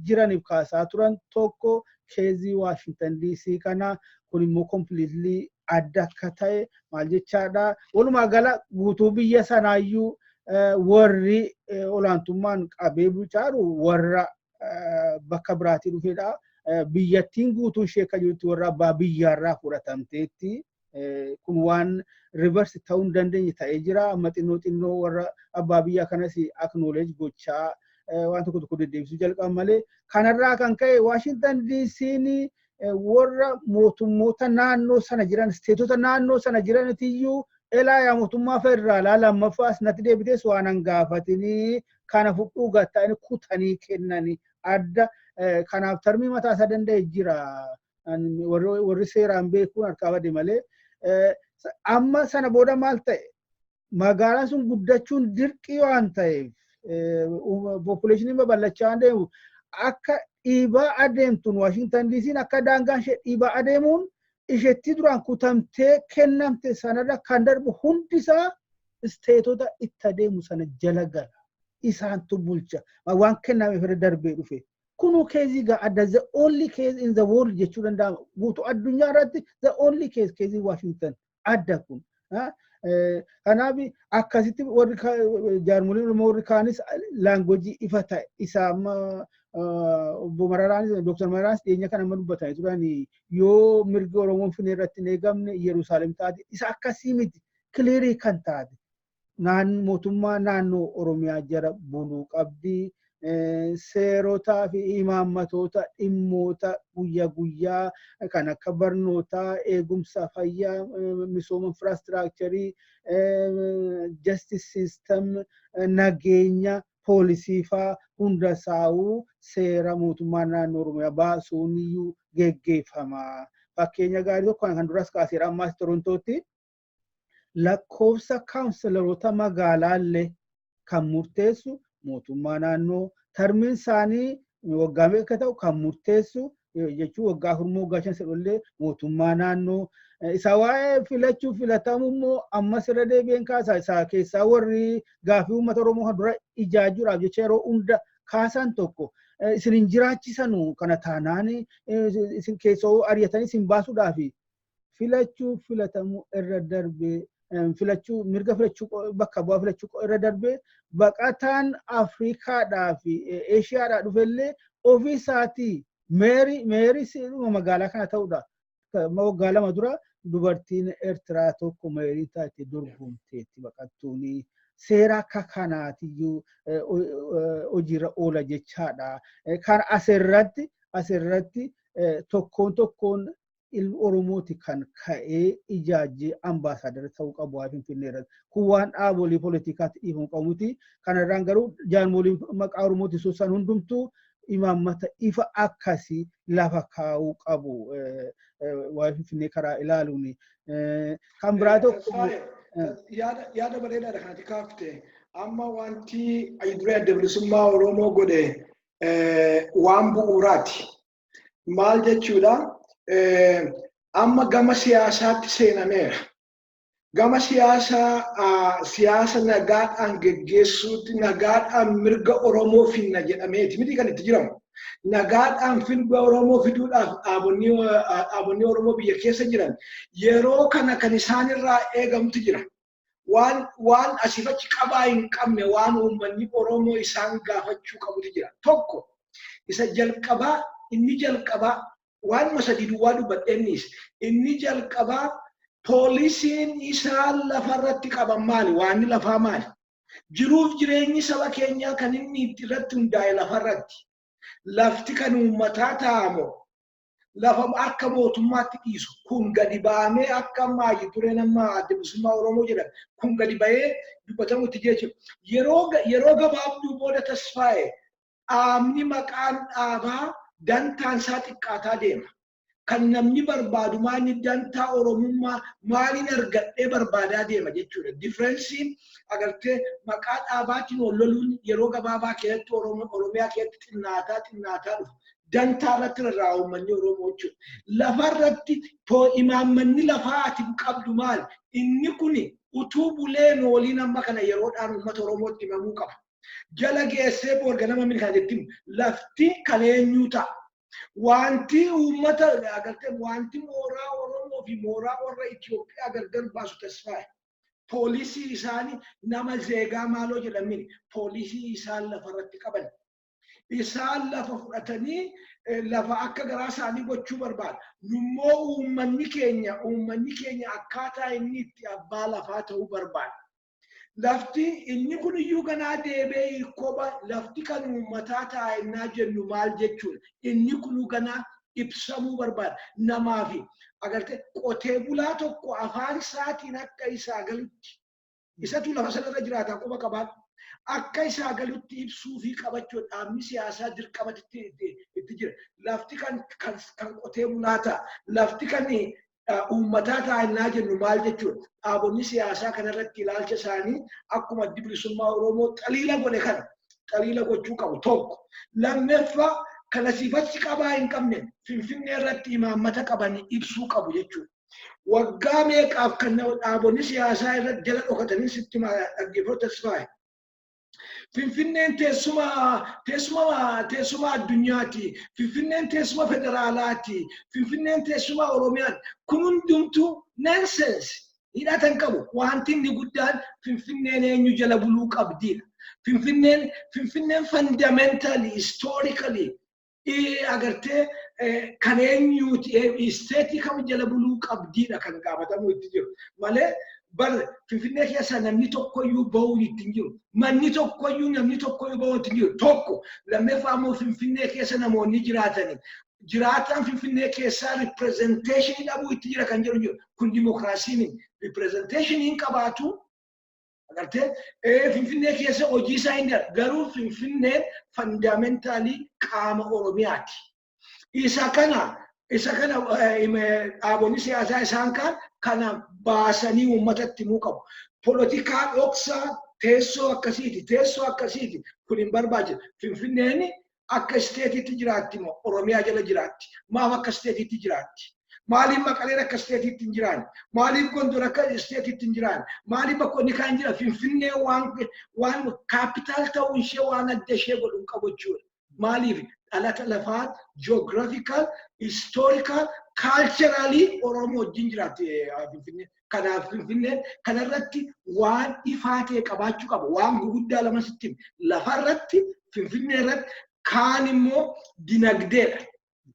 jiraniif kaasaa turan tokko case Waashintan DC kana. Kun immoo completely adda akka ta'e maal jechaadha. Walumaa gala guutuu biyya sanaayyuu warri olaantummaan qabee bulchaaru warra bakka biraatii dhufedha. Biyyattiin guutuun ishee akka jirutti warra abbaa biyyaarraa fudhatamteetti. Kun waan reverse ta'uu hin dandeenye ta'ee jira. Amma xinnoo xinnoo warra abbaa biyyaa kanas acknowledge gochaa waan tokko tokko deddeebisuu jalqaban malee, kanarraa kan ka'e Waashintan DC'n warra mootummoota naannoo sana jiran, stateota naannoo sana jiranitiyyuu, elaa yaa mootummaa federaalaa lammaffaas natti deebitees waan hin gaafatinii kana fudhuu gatta'anii kutanii kennanii adda. Kanaaf termii mataa isaa danda'e jira. Warri seeraan beekuun harkaa bade malee. Amma sana booda maal ta'e? Magaalaan sun guddachuun dirqii waan ta'eef, populationiin babal'achaa waan deemu, akka dhiibaa adeemtuun Waashintan DC'n akka daangaan ishee dhiibaa adeemuun isheetti duraan kutamtee kennamte sanarra kan darbu hundisaa stateota itti adeemu sana jala gala. Isaantu bulcha. Waan kennameef irra darbee dhufe. Kunuu case gaa adda, the only case in the world jechuu danda'ama. Guutuu addunyaa irratti the only case, case Washington adda kun. Kanaaf akkasitti warri jaarmoliin Oromoo warri kaanis language ifa ta'e isa amma obbo Mararaanis, Dooktar Mararaanis dhiyeenya kana amma dubbatanii turan, yoo mirgi Oromoon Finfinnee irratti hin eegamne Yerusaalem taate, isa akkasii miti, clear kan taate. Naan mootummaa naannoo Oromiyaa jara buluu qabdi. Seerotaa fi imaammatoota dhimmoota guyyaa guyyaa kan akka barnootaa, eegumsa fayyaa, misooma infrastructure, justice system, nageenya, poolisii faa hunda saawuu seera mootummaa naannoo Oromiyaa baasuun iyyuu geggeeffama. Fakkeenya gaarii tokko kan duras kaaseera, ammaas Torontootti lakkoofsa councilloroota magaalaallee kan murteessu mootummaa naannoo, termiin isaanii waggaa meeqa ta'u kan murteessu jechuun waggaa 4 waggaa 5 sadhullee mootummaa naannoo. Isa waa'ee filachuu filatamu immoo ammas irra deebi'een kaasa. Isa keessaa warri gaafii uummata Oromoo kan dura ijaajuudhaaf jecha yeroo hunda kaasan tokko, isin hin jiraachisanu kana taanaan, isin keessoo ari'atanii isin baasuudhaaf, filachuu filatamuu irra darbee, filachuu, mirga filachuu, bakka bu'aa filachuu irra darbee, baqataan Afrikaadhaa fi Eeshiyaadhaa dhufellee ofii isaatii mayor magaalaa kana ta'uudha. Waggaa 2 dura dubartiin Eertiraa tokko mayor taate dorgomteetti baqattuuni. Seera akka kanaatiyyuu hojiirra oola jechaadha. Kan asirratti tokkoon tokkoon ilmi Oromooti kan ka'ee ijaajjee ambaasaadara ta'uu qabu waa Finfinnee irratti. Kun waan dhaabolee poolitikaatti dhiifamuu qabu miti. Kanarraan garuu jaarmoliin maqaa Oromooti soosaan hundumtuu Imaammata ifa akkasii lafa kaa'uu qabu waa'ee Finfinnee karaa ilaaluun. Kan biraa tokko. Yaada bareedaadha kanatti kaafte. Amma wanti duree Adda Bilisummaa Oromoo godhe waan bu'uuraati. Maal jechuudha? Amma gama siyaasaatti seenameera. Gama siyaasaa, siyaasa nagaadhaan geggeessuutti, nagaadhaan mirga Oromoo finna jedhameeti miti kan itti jiramu. Nagaadhaan mirga Oromoo fiduudhaaf dhaabonni Oromoo biyya keessa jiran yeroo kana kan isaanirraa eegamutu jira. Waan asiif achi qabaa hin qabne, waan uummanni Oromoo isaan gaafachuu qabutu jira. Tokko, isa jalqabaa, inni jalqabaa waan sadii duwwaa dubbadheennis, inni jalqabaa poolisiin isaan lafarratti qaban maali? Waanni lafaa maali? Jiruuf jireenyi saba keenyaa kan inni irratti hundaa'e lafarratti. Lafti kan uummataa ta'amoo lafa akka mootummaatti dhiisu? Kun gadi ba'amee akka amma dureen amma Adda Bilisummaa Oromoo jedhan kun gadi ba'ee dubbatamutti jechuudha. Yeroo gabaabduu booda, Tasfaa'e, dhaabni maqaan dhaabaa dantaan isaa xiqqaataa deema. Kan namni barbaadu maali? Dantaa Oromummaa maaliin argadhee barbaadaa deema jechuudha. Difference-iin agartee maqaa dhaabaatiin ol loluun yeroo gabaabaa keessatti Oromiyaa keessatti xinnaataa xinnaataa dhufa. Dantaa irratti rarra'a uummanni Oromoo jechuudha. Lafarratti imaammanni lafaa ati qabdu maali? Inni kuni utuu buleen waliin amma kana yeroodhaan uummata Oromootti himamuu qaba. Jala geessee boorga nama milkaa'etti lafti kan eenyuu ta'a? Wanti uummata agartee, wanti mooraa Oromoo fi mooraa warra Itoophiyaa gargar baasu, Tasfaa'e, poolisii isaanii nama zeegaa maaloo jedhamin, poolisii isaan lafarratti qaban. Isaan lafa fudhatanii lafa akka garaa isaanii gochuu barbaada. Nummoo uummanni keenya akkaataa inni itti abbaa lafaa ta'uu barbaada. Lafti inni kun iyyuu ganaa deebee hiikkoba lafti kan uummataa taa'ennaa jennu maal jechuudha? Inni kun ganaa ibsamuu barbaada. Namaafi agartee qotee bulaa tokko afaan isaatiin akka isaa galutti, isatu lafa sanarra jiraata, quba qabaadhu. Akka isaa galutti ibsuu fi qabachuu dhaabni siyaasaa dirqamatti itti jira. Lafti kan qotee bulaa ta'a. Lafti kan uummataa taa'ennaa jennu maal jechuudha? Dhaabonni siyaasaa kanarratti ilaalcha isaanii akkuma Addi Bilisummaa Oromoo xaliila godhe kana xaliila gochuu qabu, tokko. Lammaffaa, kana siifatti qabaa hin qabne Finfinnee irratti imaammata qaban ibsuu qabu jechuudha. Waggaa meeqaaf kan dhaabonni siyaasaa irratti jala dhokatanii sitti dhaggeeffatu, Tasfaa'e. Finfinneen teessuma addunyaati. Finfinneen teessuma federaalaati. Finfinneen teessuma Oromiyaati. Kun hundumtuu nonsense. Hidhata hin qabu. Wanti inni guddaan Finfinneen eenyu jala buluu qabdiidha. Finfinneen fundamentally, historically agartee kan eenyuuti, state kam jala buluu qabdiidha kan gaafatamu itti jiru. Malee bar Finfinnee keessa namni tokkoyyuu bahuun itti hin jiru. Manni tokkoyyuu, namni tokkoyyuu bahuun itti hin jiru. Tokko. Lammaffaa immoo Finfinnee keessa namoonni jiraatani. Jiraataan Finfinnee keessaa representation dhabuu itti jira kan jedhu jiru. Kun dimokiraasiin representation hin qabaatu. Agartee Finfinnee keessa hojii isaa hin garuu Finfinneen fundamentally qaama Oromiyaati. Isa kana dhaabonni siyaasaa isaan kaan kana baasanii uummatatti himuu qabu. Polotikaa dhoksaa teessoo akkasiiti, teessoo akkasiiti, kun hin barbaachisu. Finfinneen akka state-itti jiraatti moo Oromiyaa jala jiraatti? Maaf akka state-itti jiraatti? Maaliif Maqaleen akka state-itti hin jiraanne? Maaliif Gondor akka state-itti hin jiraanne? Maaliif bakka inni kaan jira? Finfinnee waan capital ta'uu ishee waan adda ishee godhu hin qabu jechuudha. Maaliif dhalata lafaa geographical, historical, culturally Oromoo wajjin jiraatti Finfinnee. Kanaaf Finfinneen kanarratti waan ifaa ta'e qabaachuu qaba. Waan gurguddaa lama sitti, lafarratti, Finfinnee irratti, kaan immoo dinagdeedha.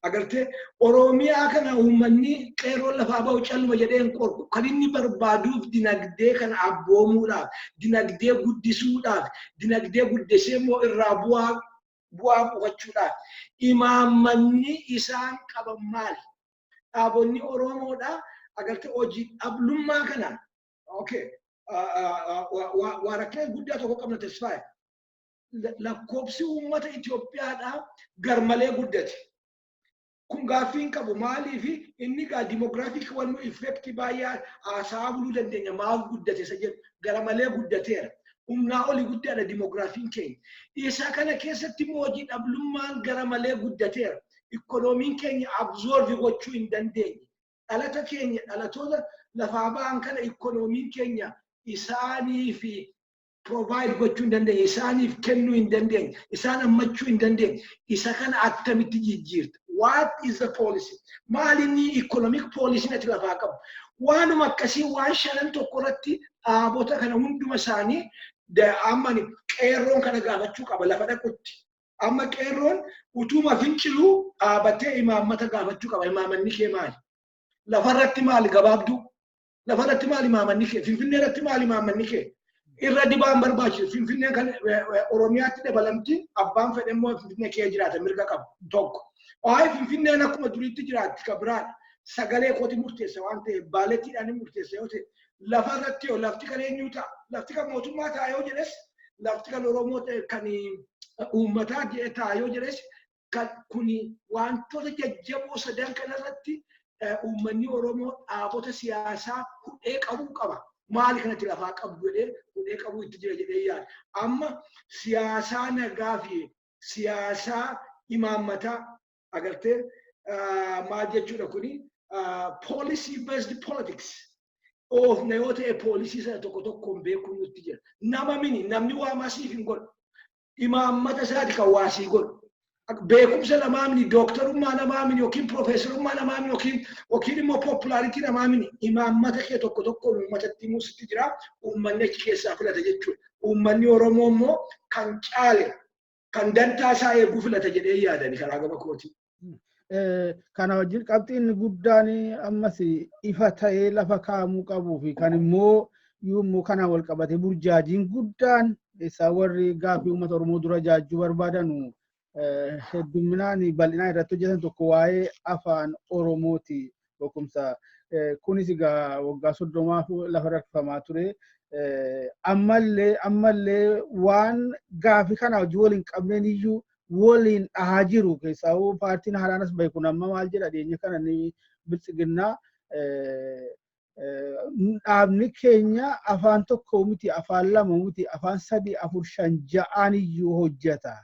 Agartee Oromiyaa kana uummanni qeerroon lafaa bahu calluma jedhee hin qorku. Kan inni barbaaduuf dinagdee kana abboomuudhaaf, dinagdee guddisuudhaaf, dinagdee guddisee immoo irraa bu'aa buufachuudhaaf. Imaammanni isaan qaban maali? Dhaabonni Oromoodha. Agartee hojii dhablummaa kana. Okay. Waa rakkina guddaa tokko qabna, Tasfaa'e. Lakkoobsi uummata Itoophiyaadhaa garmalee guddate. Kun gaaffii hin qabu. Maaliif inni gaa demographic wannu effect baay'ee haasaa buluu dandeenya, maaf guddate isa jedhu. Garmalee guddateera. Humnaa olii guddaadha demographiin keenya. Isa kana keessatti immoo hojii dhablummaan garmalee guddateera. Ikkonoomiin keenya absorb gochuu hin dandeenye. Dhalata keenya, dhalatoota lafaa ba'an kana ikkonoomiin keenya isaanii fi provide gochuu hin dandeenye, isaaniif kennuu hin dandeenye, isaan hammachuu hin dandeenye. Isa kana attamitti jijjiirta? What is the policy? Maal inni economic policy ati lafaa qabu? Waanuma akkasii waan shanan tokko irratti dhaabota kana hunduma isaanii amma qeerroon kana gaafachuu qaba lafa dhaqutti. Amma qeerroon utuma finciluu dhaabatee imaammata gaafachuu qaba. Imaammanni kee maali? Lafarratti maali gabaabduu? Lafarratti maali imaammanni kee? Finfinnee irratti maali imaammanni kee? Irra dibaan barbaachisu. Finfinneen kan Oromiyaatti dabalamti, abbaan fedhe immoo Finfinnee kee jiraata mirga qaba tokko. Waa'ee Finfinneen akkuma duriitti jiraatti kan biraadha. Sagalee kooti murteessa waan ta'eef ballotdhaan ni murteessa yoo ta'e, lafarratti yoo lafti kan eenyuu ta'a? Lafti kan mootummaa ta'a yoo jedhes, lafti kan Oromoo ta'e, kan uummataa jedhe ta'a yoo jedhes, kan kuni wantoota jajjaboo sadan kanarratti uummanni Oromoo dhaabota siyaasaa hudhee qabuu qaba. Maali kanatti lafaa qabdu jedhee hudhee qabuu itti jira jedhee yaada. Amma siyaasaa nagaa fi siyaasaa imaammataa agartee maal jechuudha kuni, policy based politics oofna yoo ta'e, policy sana tokko tokkoon beekuun nutti jira. Nama mini namni waa masiif hin godhu. Imaammata isaati kan waasii godhu. Beekumsa namaa mini, dooktarummaa namaa mini, yookiin piroofeesarummaa namaa mini, yookiin immoo popularity namaa mini, imaammata kee tokko tokko uummatatti himuu sitti jira. Uummanni achi keessaa filata jechuudha. Uummanni Oromoo immoo kan caale kan dantaa isaa eeguu filata jedhee yaadani karaa gama kootii. Kana wajjin qabxiin guddaan ammas ifa ta'ee lafa kaa'amuu qabuu fi kan immoo yommuu kana wal qabate burjaajiin guddaan isaa warri gaaffii uummata Oromoo dura jaajjuu barbaadanu hedduminaan bal'inaan irratti hojjetan tokko waa'ee afaan Oromooti. Beekumsa kunis egaa waggaa 30f lafa rakkifamaa ture. Ammallee waan gaaffii kana hojii waliin qabneen iyyuu waliin dhahaa jiru. Keessaa paartiin haaraan as bahe kun amma maal jedha? Dhiyeenya kana ni Biltsiginnaa, dhaabni keenya afaan tokko miti, afaan lama miti, afaan sadii, afur, shan, ja'aan iyyuu hojjeta.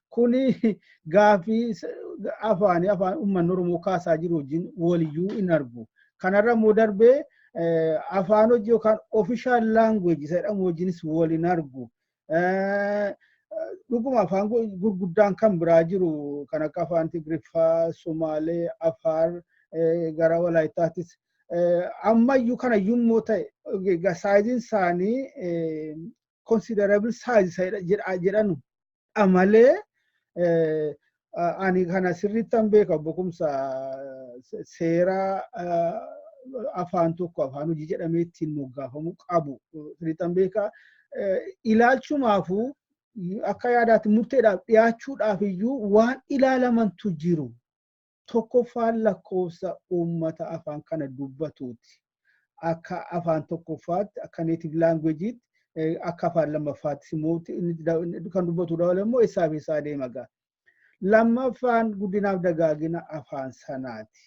Kuni gaafii afaanii afaan uummanni Oromoo kaasaa jiru wajjin waliyyuu hin argu. Kanarra immoo darbee afaan hojii yookaan official language isa jedhamu wajjinis wal hin argu. Dhuguma afaan gurguddaan kan biraa jiru kan akka afaan Tigriffaa, Sumaalee, Afaar, gara Walaayittaattis ammayyuu kana immoo ta'e sizeiin isaanii considerable size jedhanu malee, ani kana sirriittan beeka. Beekumsa seera afaan tokko afaan hojii jedhamee ittiin moggaafamu qabu sirriittan beeka. Ilaalchumaafuu akka yaadaatti murteedhaaf dhiyaachuudhaaf iyyuu waan ilaalamantu jiru. Tokkoffaan lakkoofsa uummata afaan kana dubbatuuti. Akka afaan tokkoffaatti, akka native languageitti, akka afaan lammaffaattis immoo kan dubbatu dabale immoo eessaaf eessaa deema gaa. Lammaffaan guddinaaf dagaagina afaan sanaati.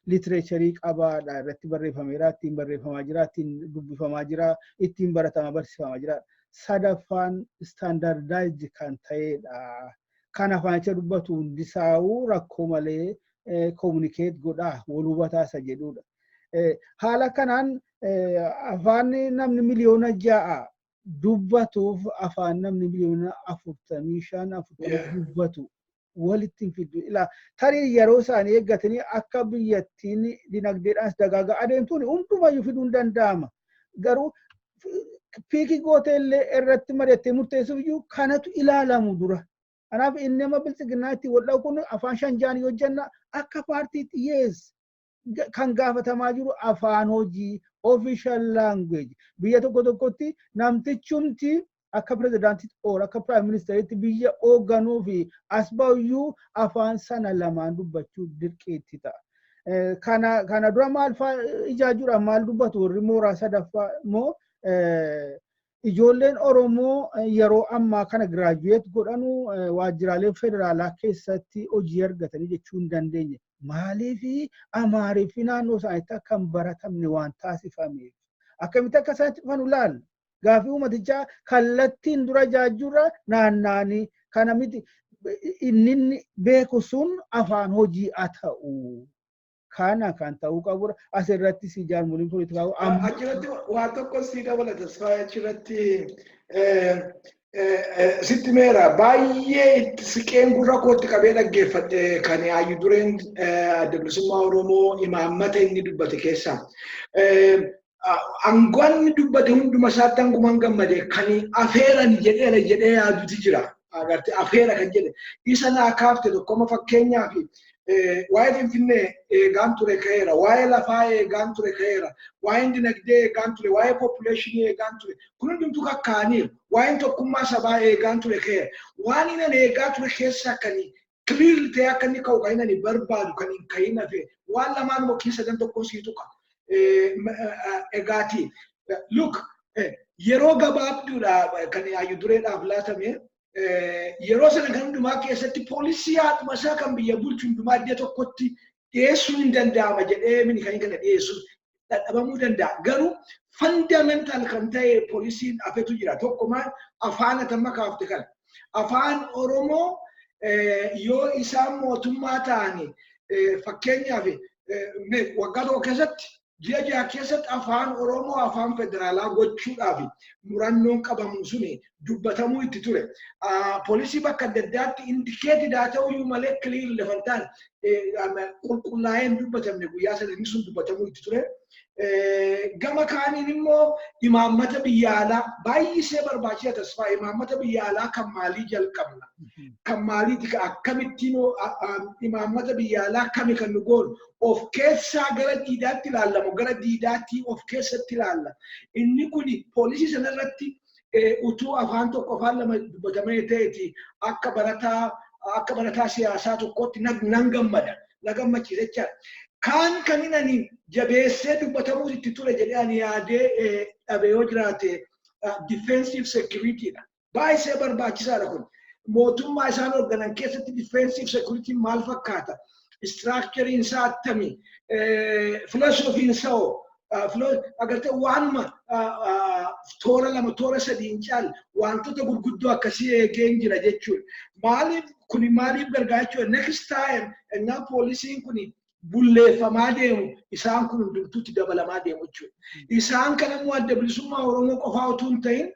Literature qabaadha, irratti barreeffameera, ittiin barreeffamaa jira, ittiin dubbifamaa jira, ittiin baratamaa barsiifamaa jira. Sadaffaan standardized kan ta'edha. Kan afaanicha dubbatu hundisaa'uu rakkoo malee communicate godhaa, wal hubataa isa jedhudha. Haala kanaan afaan namni 6 miliyoona dubbatuuf afaan namni 45 miliyoona dubbatu walitti hin fiddu. Ilaa, tarii yeroo isaanii eeggatanii akka biyyattiin dinagdeedhaanis dagaagaa adeemtuun hundumayyuu fiduun danda'ama. Garuu pick gootee illee irratti mari'attee murteessuuf iyyuu kanatu ilaalamu dura. Kanaaf inni amma Biltsiginnaa itti wal kun afaan shan jaan yoo jenna akka paartiitti, yes, kan gaafatamaa jiru afaan hojii, official language. Biyya tokko tokkotti namtichumti akka pirezidaantitti or akka prime ministeritti biyya hoogganuu fi as bahuyyuu afaan sana lamaan dubbachuu dirqiitti ta'a. Kana dura maal fa'aa ijaajuudhaan maal dubbatu warri mooraa sadaffaa immoo? Ijoolleen Oromoo yeroo ammaa kana graduate godhanu waajjiraalee federaalaa keessatti hojii argatanii jechuu hin dandeenye. Maaliif? Amaariif naannoo isaaniitti akka hin baratamne waan taasifameef. Akkamitti akka isaanitti dhufan ilaalla. Gaafii uummatichaa kallattiin dura jaajjurra naanna'anii kana miti, inni beeku sun afaan hojii haa ta'u. Kana kan ta'uu qabudha. Asirrattis jaarmoliin poolitikaa. Achirratti waa tokko si dabalata. Achirratti sitti meera baay'ee itti siqeen gurra kootti qabee dhaggeeffadhe kan hayyu dureen Adda Bilisummaa Oromoo imaammata inni dubbate keessaa. Aangoon inni dubbate hunduma isaatti hangumaan gammade kan afeeran jedheera jedhee yaaduti jira. Agartee, afeera kan jedhe. Isa naa kaafte tokkoma, fakkeenyaaf waa'ee Finfinnee eegaan ture ka'eera, waa'ee lafaa eegaan ture ka'eera, waa'een dinagdee eegaan ture, waa'ee population eegaan ture. Kun hundumtuu kakkaa'aniiru. Waa'een tokkummaa sabaa eegaan ture ka'eera. Waan inni eegaa ture keessaa kan clear ta'ee akka inni ka'u kan inni barbaadu kan hin ka'iin hafe waan lamaan yookiin sadan tokkoon sii tuqa. Egaati, look, yeroo gabaabduudha kan hayyu dureedhaaf laatame. Yeroo sana kan hundumaa keessatti poolisii haadhuma isaa kan biyya bulchu hundumaa iddoo tokkotti dhiyeessuun hin danda'ama jedhee mini kan kana dhiyeessuun dadhabamuu danda'a. Garuu fundamental kan ta'e poolisiin hafetu jira. Tokko maal? Afaan atamma kaafte kana. Afaan Oromoo yoo isaan mootummaa ta'ani, fakkeenyaaf waggaa tokko keessatti, ji'a 6 keessatti afaan Oromoo afaan federaalaa gochuudhaaf murannoon qabamu suni dubbatamuu itti ture. Poolisii bakka adda addaatti indicated haa ta'uyyuu malee clear lafa hin taane, qulqullaa'ee hin dubbatamne guyyaa sana, inni sun dubbatamuu itti ture. Gama kaaniin immoo imaammata biyya alaa baay'isee barbaachisa, Tasfaa. Imaammata biyya alaa kan maalii jalqabna? Kan maaliiti? Akkamittiin imaammata biyya alaa kami kan nu goonu? Of keessaa gara diidaatti ilaalamu, gara diidaatti of keessatti ilaalla. Inni kun poolisii sanarratti utuu afaan tokko, afaan lama dubbatamee ta'eeti akka barataa siyaasaa tokkotti nan gammada. Na gammachiisa jechaadha. Kaan kan inni jabeessee dubbatamuu itti ture jedhee ani yaadee dhabe yoo jiraate defensive security dha. Baay'isee barbaachisaadha kun. Mootummaa isaan hoogganan keessatti defensive security maal fakkaata? Structurein isaa attami? Philosophiin isaa hoo? Agartee, waanuma toora lama, toora sadii hin caalle wantoota gurguddoo akkasii eegeen jira jechuudha. Maaliif kuni maaliif gargaara jechuudha? Next time ennaa poolisiin kuni bulleeffamaa deemu isaan kun hundumtuutti dabalamaa deemu jechuudha. Isaan kan immoo Adda Bilisummaa Oromoo qofaa utuu hin ta'in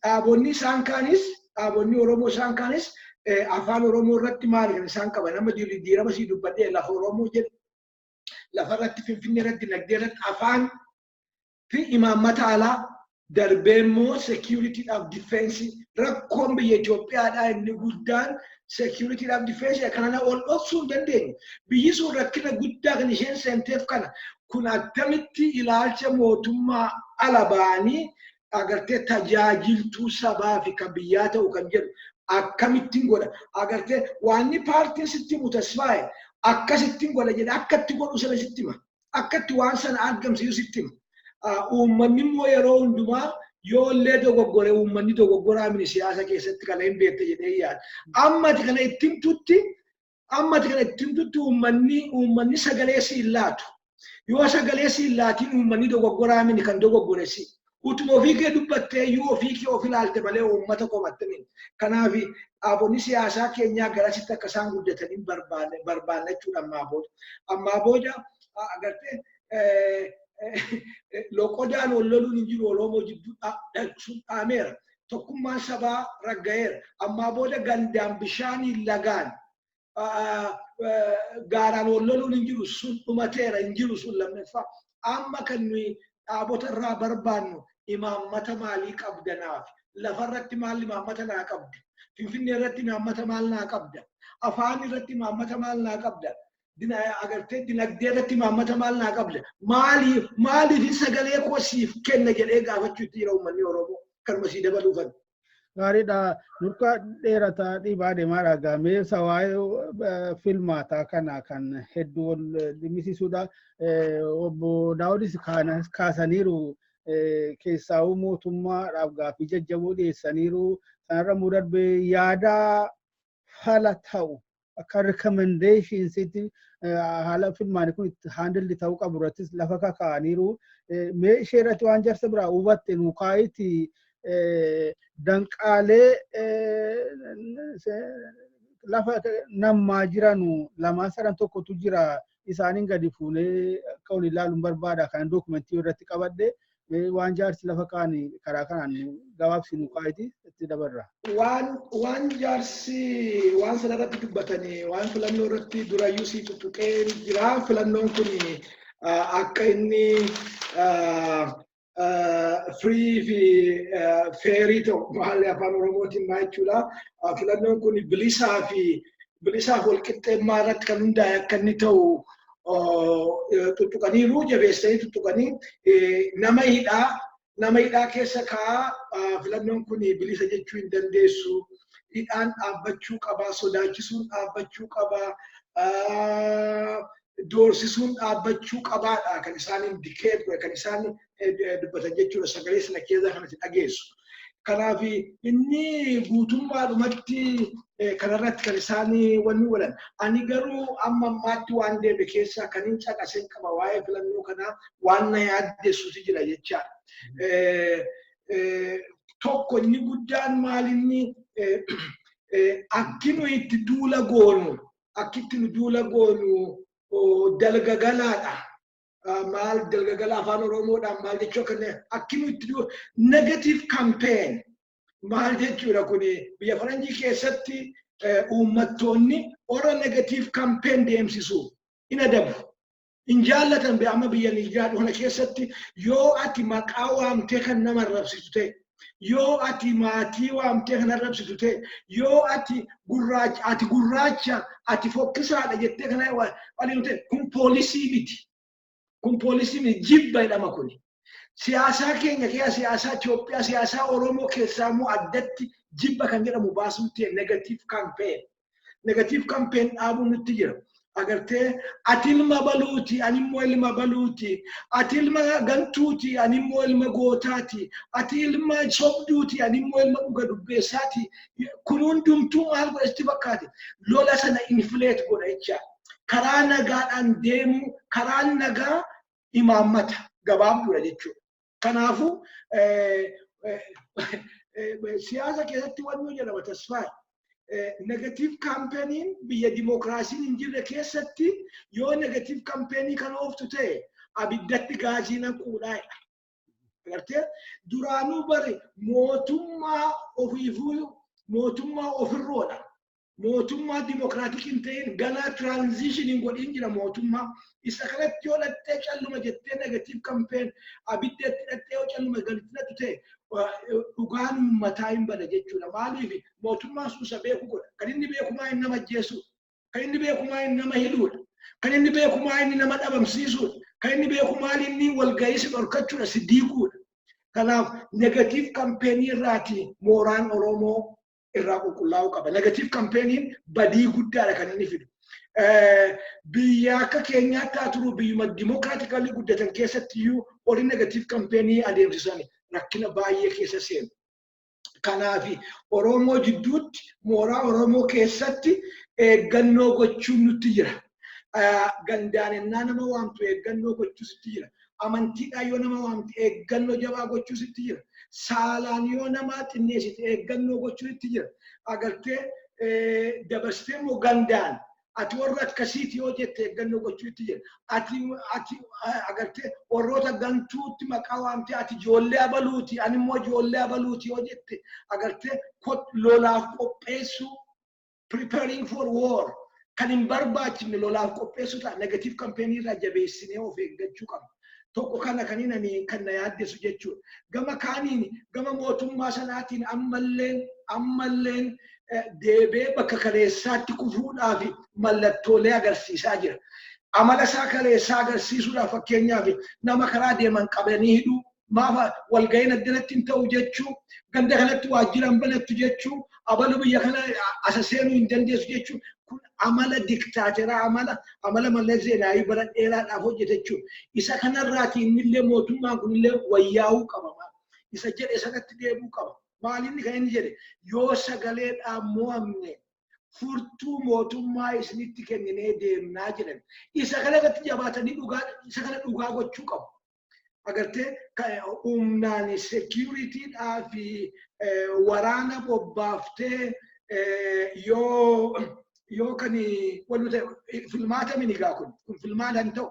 dhaabonni isaan kaanis, dhaabonni Oromoo isaan kaanis afaan Oromoo irratti maali kan isaan qaban? Nama diirama sii dubbadhee lafa Oromoo jedhu, lafa irratti, Finfinnee irratti, dinagdee irratti, afaan fi imaammata alaa, darbee immoo securitydhaaf defense. Rakkoon biyya Itoophiyaadhaa inni guddaan securitydhaaf defense kana ol dhoksuu hin dandeenyu. Biyyi sun rakkina guddaa kan isheen seenteef kana. Kun attamitti ilaalcha mootummaa ala ba'anii agartee tajaajiltuu sabaa fi kan biyyaa ta'u kan jedhu akkamittiin godha? Agartee, waanni paartiin sitti himu, Tasfaa'e, akkasittiin godha jedhe akkatti godhu sana sitti hima. Akkatti waan sana argamsiisu sitti hima. Uummanni immoo yeroo hundumaa yoo illee dogoggore uummanni dogoggoraa mini siyaasa keessatti, kana hin beekte jedhee yaada. Amma ati kana itti himtutti uummanni sagalee si hin laatu. Yoo sagalee si hin laatiin uummanni dogoggoraa mini, kan dogoggore si. Utuma ofii kee dubbattee iyyuu ofii kee of ilaalte malee uummata komatte mini. Kanaaf dhaabonni siyaasaa keenyaa garasitti akka isaan guddatanii barbaanna jechuudha ammaa booda. Ammaa booda agartee loqodaan wal loluun hin jiru Oromoo jidduu, sun dhaameera. Tokkummaan sabaa ragga'eera. Ammaa booda gandaan, bishaaniin, lagaan, gaaraan wal loluun hin jiru, sun dhumateera, hin jiru sun lammaffaa. Amma kan nuyi dhaabota irraa barbaannu imaammata maalii qabdanaaf? Lafarratti maal imaammata naa qabda? Finfinnee irratti imaammata maal naa qabda? Afaan irratti imaammata maal naa qabda? Agartee, dinagdee irratti imaammata maal naa qabda? Maaliif maaliif sagalee koo siif kenna jedhee gaafachuu itti jira uummanni Oromoo. Kanuma sii dabaluufan. Gaariidha. Nurka dheerataa dhiibaa deemaadha. Gameessa waa'ee filmaataa kana kan hedduu wal dhimmisiisuudha. Obbo Daawudis kaasaniiru. Keessaa'uu mootummaadhaaf gaaffii jajjaboo dhiyeessaniiru. Sanarra immoo darbee yaada fala ta'u akka recommendationsitti haala filmaani kun itti handle ta'uu qabu irrattis lafa kakaa'aniiru. Mee ishee irratti waan jarsa biraa hubatte nu kaa'itti, danqaalee lafa nammaa jiranu lamaan sadan tokkotu jira, isaaniin gadi fuunee akka wal ilaaluun barbaada. Kan dookumentii irratti qabadhe, waan jaarsi lafa kaa'anii karaa kanaan gabaabsi nu kaa'iti itti dabarra. Waan jaarsi waan sana irratti dubbatanii, waan filannoo irratti durayyuu si tuttuqee jira. Filannoon kun akka inni free fi fair ta'u, maali, afaan Oromootiin maal jechuudha. Filannoon kun bilisaa fi bilisaaf walqixxeemmaa irratti kan hundaa'e akka inni ta'u tuttuqaniiru, jabeessanii tuttuqanii. Nama hidhaa keessa kaa'aa filannoon kun bilisa jechuu hin dandeessu. Hidhaan dhaabbachuu qaba, sodaachisuun dhaabbachuu qaba, doorsisuun dhaabbachuu qabaadha kan isaan indicate godhe, kan isaan dubbatan jechuudha, sagalee sana keessa kan itti dhageessu. Kanaaf inni guutummaadhumatti kanarratti kan isaan wanni godhan. Ani garuu amma ammaatti waan deeme keessaa kan hin caqaseen qaba, waa'ee filannoo kanaa waan na yaaddessutu jira jechaadha. Tokko, inni guddaan maalinni, akki nu itti duula goonu, akkitti nu duula goonu dalga galaadha. Maal dalga galaa afaan Oromoodhaan maal jechuu akka akki nu itti duula negative campaign maal jechuudha kuni? Biyya faranjii keessatti uummattoonni warra negative campaign deemsisu in adabu. In jaallatan. Amma biyya Niijiraa kana keessatti yoo ati maqaa waamtee kan nama arrabsitu ta'e, yoo ati maatii waamtee kan arrabsitu ta'e, yoo ati gurraacha, ati gurraacha, ati fokkisaadha jettee kana waliin ta'e, kun poolisii miti. Kun poolisii miti, jibba jedhama kuni. Siyaasaa keenya keessa, siyaasaa Itoophiyaa, siyaasaa Oromoo keessaa immoo addatti jibba kan jedhamu baasuun ta'e negative campaign. Negative campaign dhaabuun nutti jira. Agartee, ati ilma baluuti, ani immoo ilma baluuti. Ati ilma gantuuti, ani immoo ilma gootaati. Ati ilma sobduuti, ani immoo ilma dhuga dubbeessaati. Kun hundumtuu maal godha sitti fakkaate? Lola sana inflate godha jecha. Karaa nagaadhaan deemu, karaan nagaa imaammata gabaabduudha jechuudha. Kanaafuu siyaasa keessatti wanni jedhama, Tasfaa. Negative campaigniin biyya dimookiraasiin hin jirre keessatti yoo negative campaignii kan ooftu ta'e, abiddatti gaazii naquudhaa. Agartee, duraanuu bari mootummaa ofiifuu mootummaa ofirroodha. Mootummaa democratic hin ta'in, ganaa transition hin godhin jira mootummaa. Isa kanatti yoo dhattee calluma jettee negative campaign abiddatti dhattee yoo calluma galitti dhattu ta'e, dhugaan uummataa hin bada jechuudha. Maaliif? Mootummaan sun isa beeku godha. Kan inni beeku maa inni nama ajjeessuudha. Kan inni beeku maa inni nama hidhuudha. Kan inni beeku maa inni nama dhabamsiisuudha. Kan inni beeku maal inni walgahii si dhorkachuudha, si diiguudha. Kanaaf negative campaignii irraati mooraan Oromoo irraa qulqullaa'uu qaba. Negative campaigniin badii guddaadha kan inni fidu. Biyya akka keenyaatti haa turu, biyyuma democratically guddatan keessatti iyyuu warri negative campaignii adeemsisan rakkina baay'ee keessa seenu. Kanaaf Oromoo jidduutti, mooraa Oromoo keessatti eeggannoo gochuun nutti jira. Gandaan ennaa nama waamtu eeggannoo gochuu sitti jira. Amantiidhaan yoo nama waamte eeggannoo jabaa gochuu sitti jira. Saalaan yoo nama xinneessite eeggannoo gochuu sitti jira. Agartee, dabarsitee immoo gandaan ati warra akkasiiti yoo jette eeggannoo gochuu itti jira. Ati agartee, warroota gantuutti maqaa waamtee ati ijoollee abaluuti, ani immoo ijoollee abaluuti yoo jette, agartee, lolaaf qopheessuu, preparing for war, kan hin barbaachifne lolaaf qopheessuu ta'a. Negative campaignii irraa jabeessinee of eeggachuu qabna. Tokko kana kan inni kan na yaaddessu jechuudha. Gama kaaniin, gama mootummaa sanaatiin ammalleen deebee bakka kaleessaatti kufuudhaaf mallattoolee agarsiisaa jira. Amala isaa kaleessaa agarsiisuudhaaf, fakkeenyaaf, nama karaa deeman qabanii hidhuu, maafa walga'iin addanatti hin ta'u jechuu, ganda kanatti waajjira hin banattu jechuu, abalu biyya kana asa seenuu hin dandeessu jechuu, kun Amala diktaateraa, amala Mallas Zeenaawii bara dheeraadhaaf hojjete jechuudha. Isa kanarraati innillee mootummaan kunillee wayyaa'uu qaba. Isa jedhe sanatti deebi'uu qaba. Maalinni kan inni jedhe, yoo sagaleedhaan mo'amne furtuu mootummaa isinitti kenninee deemnaa jedhan. Isa kana irratti jabaatanii dhugaa isa kana dhugaa gochuu qabu. Agartee, humnaan securitydhaa fi waraana bobbaaftee yoo kan wanti ta'e filmaata minigaa kun filmaata hin ta'u.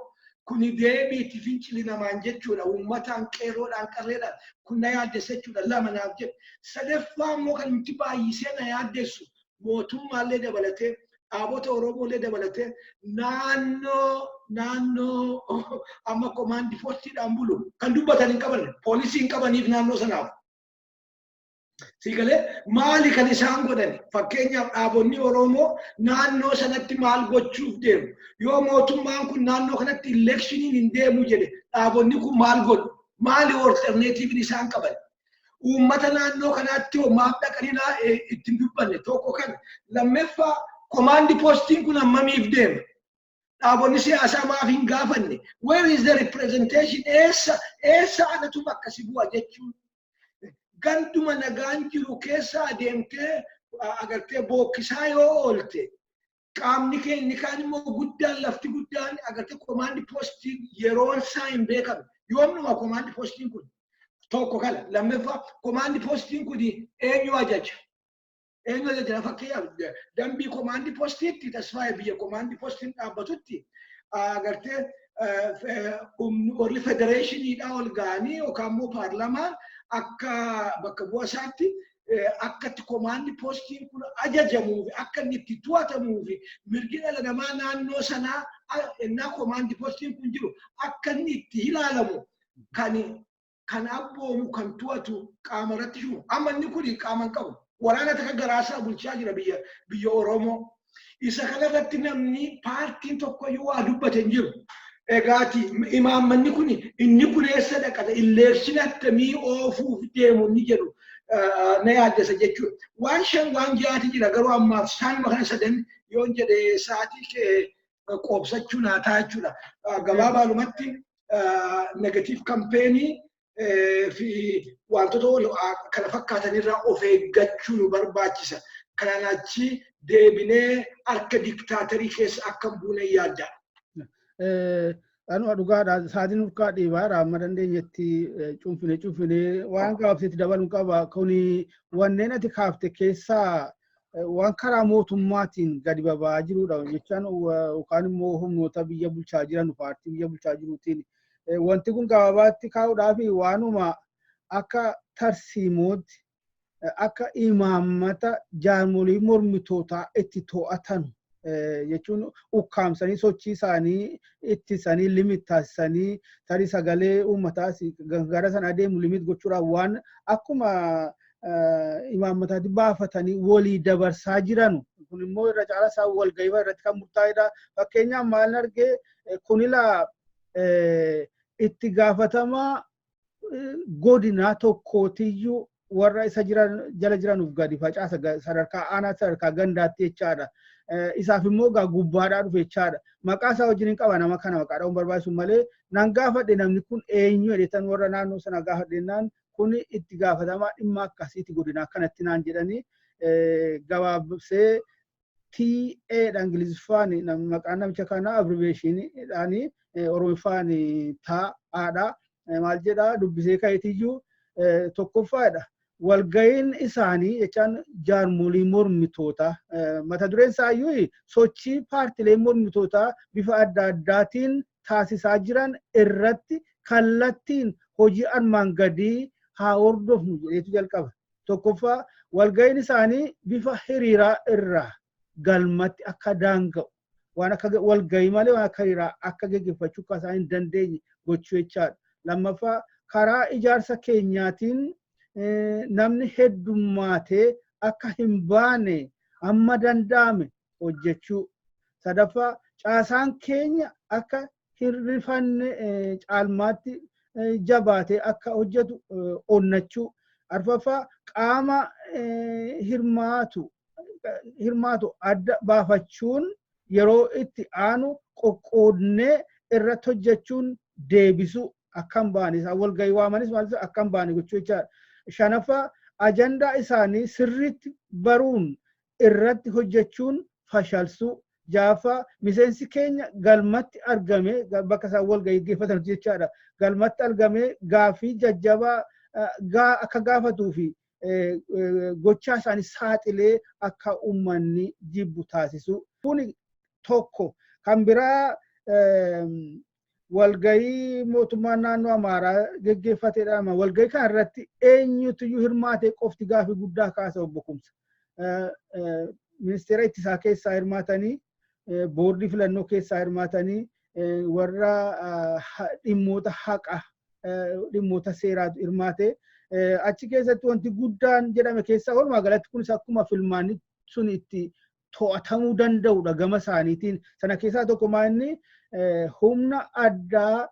Kuni deebiitti fincili namaan jechuudha. Uummataan, qeerroodhaan, qarreedhaan kun na yaaddessa jechuudha. Lama naaf jedhe. Sadaffaa immoo kan nuti baay'isee na yaaddessu, mootummaallee dabalatee, dhaabota Oromoolee dabalatee, naannoo amma command postiidhaan bulu kan dubbatan hin qaban, poolisii hin qabaniif naannoo sanaaf. Siigalee, maali kan isaan godhan? Fakkeenyaaf, dhaabonni Oromoo naannoo sanatti maal gochuuf deemu? Yoo mootummaan kun naannoo kanatti electioniin hin deemu jedhe, dhaabonni kun maal godhu? Maali alternativeiin isaan qaban? Uummata naannoo kanaatti hoo maaf dhaqanii ittiin dubbanne? Tokko kana. Lammaffaa, command postiin kun hammamiif deema? Dhaabonni siyaasaa maaf hin gaafanne? Where is the representation? Eessa eessa anatu bakka si bu'a jechuun? Ganduma nagaan jiru keessa adeemtee agartee bookkisaa yoo oolte, qaamni keenya kaan immoo guddaan, lafti guddaan agartee command postiin yeroon isaa hin beekamne. Yoomnuma command postiin kun? Tokko kana. Lammaffaa, command postiin kun eenyu ajaja? Eenyu ajaja? Fakkeenyaaf, dambii command postiitti, Tasfaayee, biyya command postiin dhaabbatutti agartee warri federationiidhaa ol ga'anii yookaan immoo paarlamaan akka bakka bu'a isaatti akka itti command postiin kun ajajamuu fi akka inni itti to'atamuu fi mirgi dhala namaa naannoo sanaa innaa command postiin kun jiru akka inni itti ilaalamu kan abboomu, kan to'atu, qaama irratti shuumu. Amma inni kun qaama hin qabu. Waraana takka garaasaa bulchaa jira biyya Oromoo. Isa kanarratti namni paartiin tokkoyyuu waa dubbate hin jiru. Egaati, imaammanni kun inni kun eessa dhaqata? Election attamii oofuuf deemu inni jedhu na yaaddessa jechuudha. Waan shan, waan ja'aati jira, garuu ammaaf saanuma kana sadan yoon jedhe sa'aatii kee qoobsachuu naa ta'a jechuudha. Gabaabaalumatti, negative campaignii fi wantoota kana fakkaatanirraa of eeggachuu nu barbaachisa. Kanaan achi deebinee harka diktaatarii keessa akka hin buune yaadda. Anuma dhugaadha. Sa'aatiin nurkaa dhiibaadha. Amma dandeenyetti cuunfine waan gabaabsetti dabaluu qaba. Kuni wanneen ati kaafte keessaa waan karaa mootummaatiin gadi baba'aa jirudha jechaan, yookaan immoo humnoota biyya bulchaa jiran, paartii biyya bulchaa jiruutiin. Wanti kun gabaabaatti kaa'uudhaaf waanuma akka tarsiimootti, akka imaammata jaarmolii mormitootaa itti to'atan jechuun, ukkaamsanii sochii isaanii ittisanii, limit taasisanii, tarii sagalee uummataas gara sana adeemu limit gochuudhaaf waan akkuma imaammataatti baafatanii walii dabarsaa jiran kun immoo irra caala isaa walgahii irratti kan murtaa'edha. Fakkeenyaaf, maal argee, kunilaa itti gaafatamaa godinaa tokkootiyyuu warra isa jiran jala jiranuuf gadi facaasa, sadarkaa aanaa, sadarkaa gandaatti jechaadha. Isaaf immoo gaa gubbaadhaa dhufe jechaadha. Maqaa isaa wajjin hin qaba, nama kana maqaa dha'uun barbaachisu malee. Nan gaafadhe, namni kun eenyu jedhetan warra naannoo sana gaafadhe. Kun itti gaafatamaa dhimma akkasiiti godinaa kanatti naan jedhanii, gabaabsee TA dha Ingiliffaan maqaan namicha kanaa, abbreviationiidhaan Oromoffaan taa'aadha. Maal jedhaa dubbisee ka'eetiyyuu, tokkoffaadha. Walga'iin isaanii jechaan jaarmolii mormitootaa, mata dureen isaayyuu sochii paartilee mormitootaa bifa adda addaatiin taasisaa jiran irratti kallattiin hojii armaan gadii haa hordofnu jedheetu jalqaba. Tokkoffaa, walga'iin isaanii bifa hiriiraa irraa galmatti akka daanga'u, waan akka walga'ii malee waan akka hiriiraa akka geggeeffachuu akka isaan hin dandeenye gochuu jechaadha. Lammaffaa, karaa ijaarsa keenyaatiin namni heddummaatee akka hin baane hamma danda'ame hojjechuu. Sadaffaa, caasaan keenya akka hin rifanne caalmaatti jabaatee akka hojjetu onnachuu. Arfaffaa, qaama hirmaatu adda baafachuun Yeroo itti aanu qoqqoodnee irratti hojjechuun deebisuu, akkam ba'an isaan walgahii waamanis maal akkam ba'ani gochuu jechaadha. Shanaffaa, ajandaa isaanii sirriitti baruun irratti hojjechuun fashalsuu. Ja'affaa, miseensi keenya galmatti argame, bakka isaan walgahii gaggeeffatan jechaadha. Galmatti argamee gaaffii jajjabaa akka gaafatuu fi gochaa isaanii saaxilee akka uummanni jibbu taasisu. Kun tokko. Kan biraa, walgahii mootummaan naannoo Amaaraa geggeeffateedha. Walgahii kana irratti eenyutuyyuu hirmaate qofti gaafii guddaa kaasa, obbo Kumsa. Ministeera ittisaa keessaa hirmaatanii, boordii filannoo keessaa hirmaatanii, warra dhimmoota haqa, dhimmoota seeraatu hirmaate. Achi keessatti wanti guddaan jedhame keessaa, walumaa galatti kunis akkuma filmaanni sun itti to'atamuu danda'udha gama isaaniitiin. Sana keessaa tokko inni humna addaa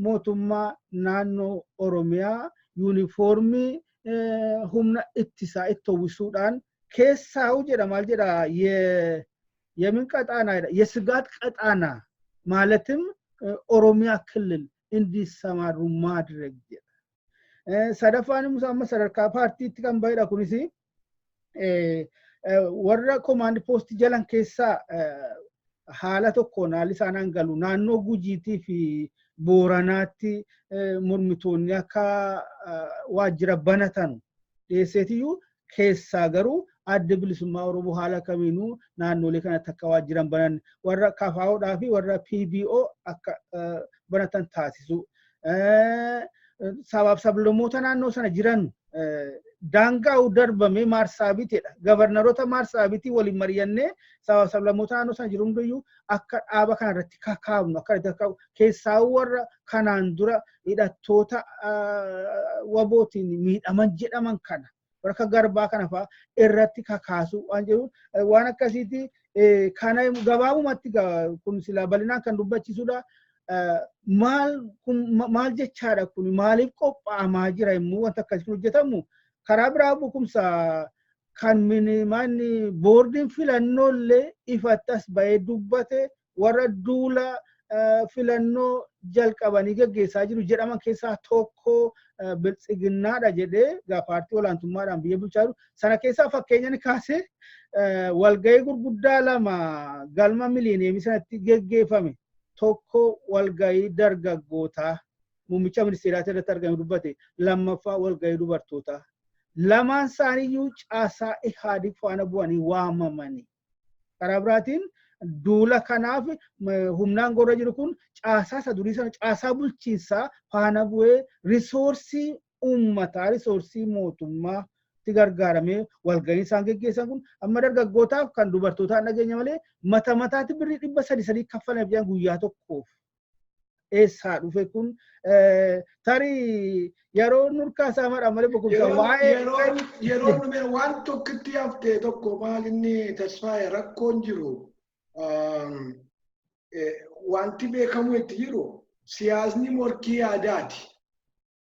mootummaa naannoo Oromiyaa yuunifoormii humna ittisaa itti uwwisuudhaan keessaa'u jedha. Maal jedha? የምን ቀጣና? የስጋት ቀጣና፣ ማለትም ኦሮሚያ ክልል እንዲሰማሩ ማድረግ jedha. Sadaffaan immoo, amma sadarkaa paartiitti kan bahedha. Kunis warra command post jalan keessaa haala tokkoon haalli isaan hangalu naannoo Gujiitii fi Booranaatti mormitoonni akka waajjira banatan dhiyeesseetiyyuu, keessaa garuu Adda Bilisummaa Oromoo haala kamiinuu naannolee kanatti akka waajjiran banan, warra KFOdhaa fi warra PBO akka banatan taasisu. Sabaaf sablammoota naannoo sana jiran daangaa darbamee Maarsaabiteedha. Gavarnaroota Maarsaabitii waliin mari'annee sabaaf sablammoota naannoo sana jiru hundayyuu akka dhaaba kana irratti kakaafnu, akka irratti keessaa warra kanaan dura hidhattoota WBOtiin miidhaman jedhaman kana, warra garbaa kana fa'aa irratti kakaasu waan jedhu, waan akkasiiti. Kana gabaabumatti kun silaa bal'inaan kan dubbachiisudha. Maal kun maal jechaadha? Kun maaliif qophaa'amaa jira immoo wanta akkasii kun hojjetamu? Karaa biraa bukumsa kan minimaanni boordiin filannoo illee ifatti as bahee dubbate, warra duula filannoo jalqabanii geggeessaa jiru jedhaman keessaa tokko Biltsiginnaadha jedhee, paartii olaantummaadhaan biyya bulchaa jiru sana keessaa fakkeenya ni kaasee, walgahii gurguddaa lama galma Miliineemii sanatti geggeeffame, tokko walgahii dargaggootaa muummicha ministeeraati irratti argame dubbate, lammaffaa walgahii dubartootaa. Lamaan isaaniiyyuu caasaa Ihaadig faana bu'anii waamamanii. Karaa biraatiin duula kanaaf humnaan gorra jiru kun caasaa isa durii sana, caasaa bulchiinsaa faana bu'ee, resource uummataa, resource mootummaa itti gargaaramee walgahii isaan geggeessan kun amma dargaggootaaf kan dubartootaan dhageenya malee mata mataatti birrii 300 kaffalaniif jedhan guyyaa tokkoof. Eessaa dhufe kun? Tarii yeroo nurkaa isaa malee boqomsa waa'ee. Yeroo dhume waan tokkotti haftee tokko maal inni, Tasfaayee, rakkoon jiru, wanti beekamu itti jiru, siyaasni morkii yaadaati.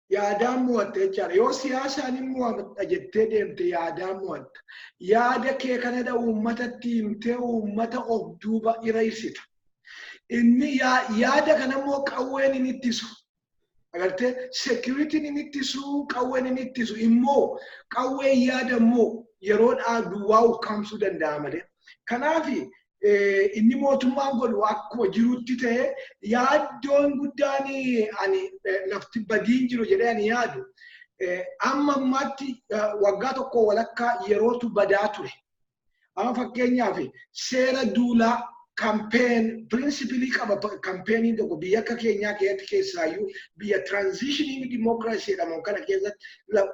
Yaadaan mo'atta jechaadha. Yoo siyaasaan hin mo'atta jettee deemte, yaadaan mo'atta. Yaada kee kanadha uummatatti himtee uummata of duuba iraysita. Inni yaada kanammoo qawween hin ittisu. Agartee, securityn hin ittisu, qawween hin ittisu immoo, qawween yaada immoo yeroodhaa duwwaa ukkaamsuu danda'a malee. Kanaaf inni mootummaan godhu akkuma jirutti ta'e, yaaddoon guddaan ani lafti badiin jiru jedhee ani yaadu, amma ammaatti waggaa tokko walakkaa yerootu badaa ture. Amma fakkeenyaaf seera duulaa, campaign principle qaba. Campaigniin tokko biyya akka keenyaa keessatti, keessaayyuu biyya transitioning democracy jedhamu kana keessatti,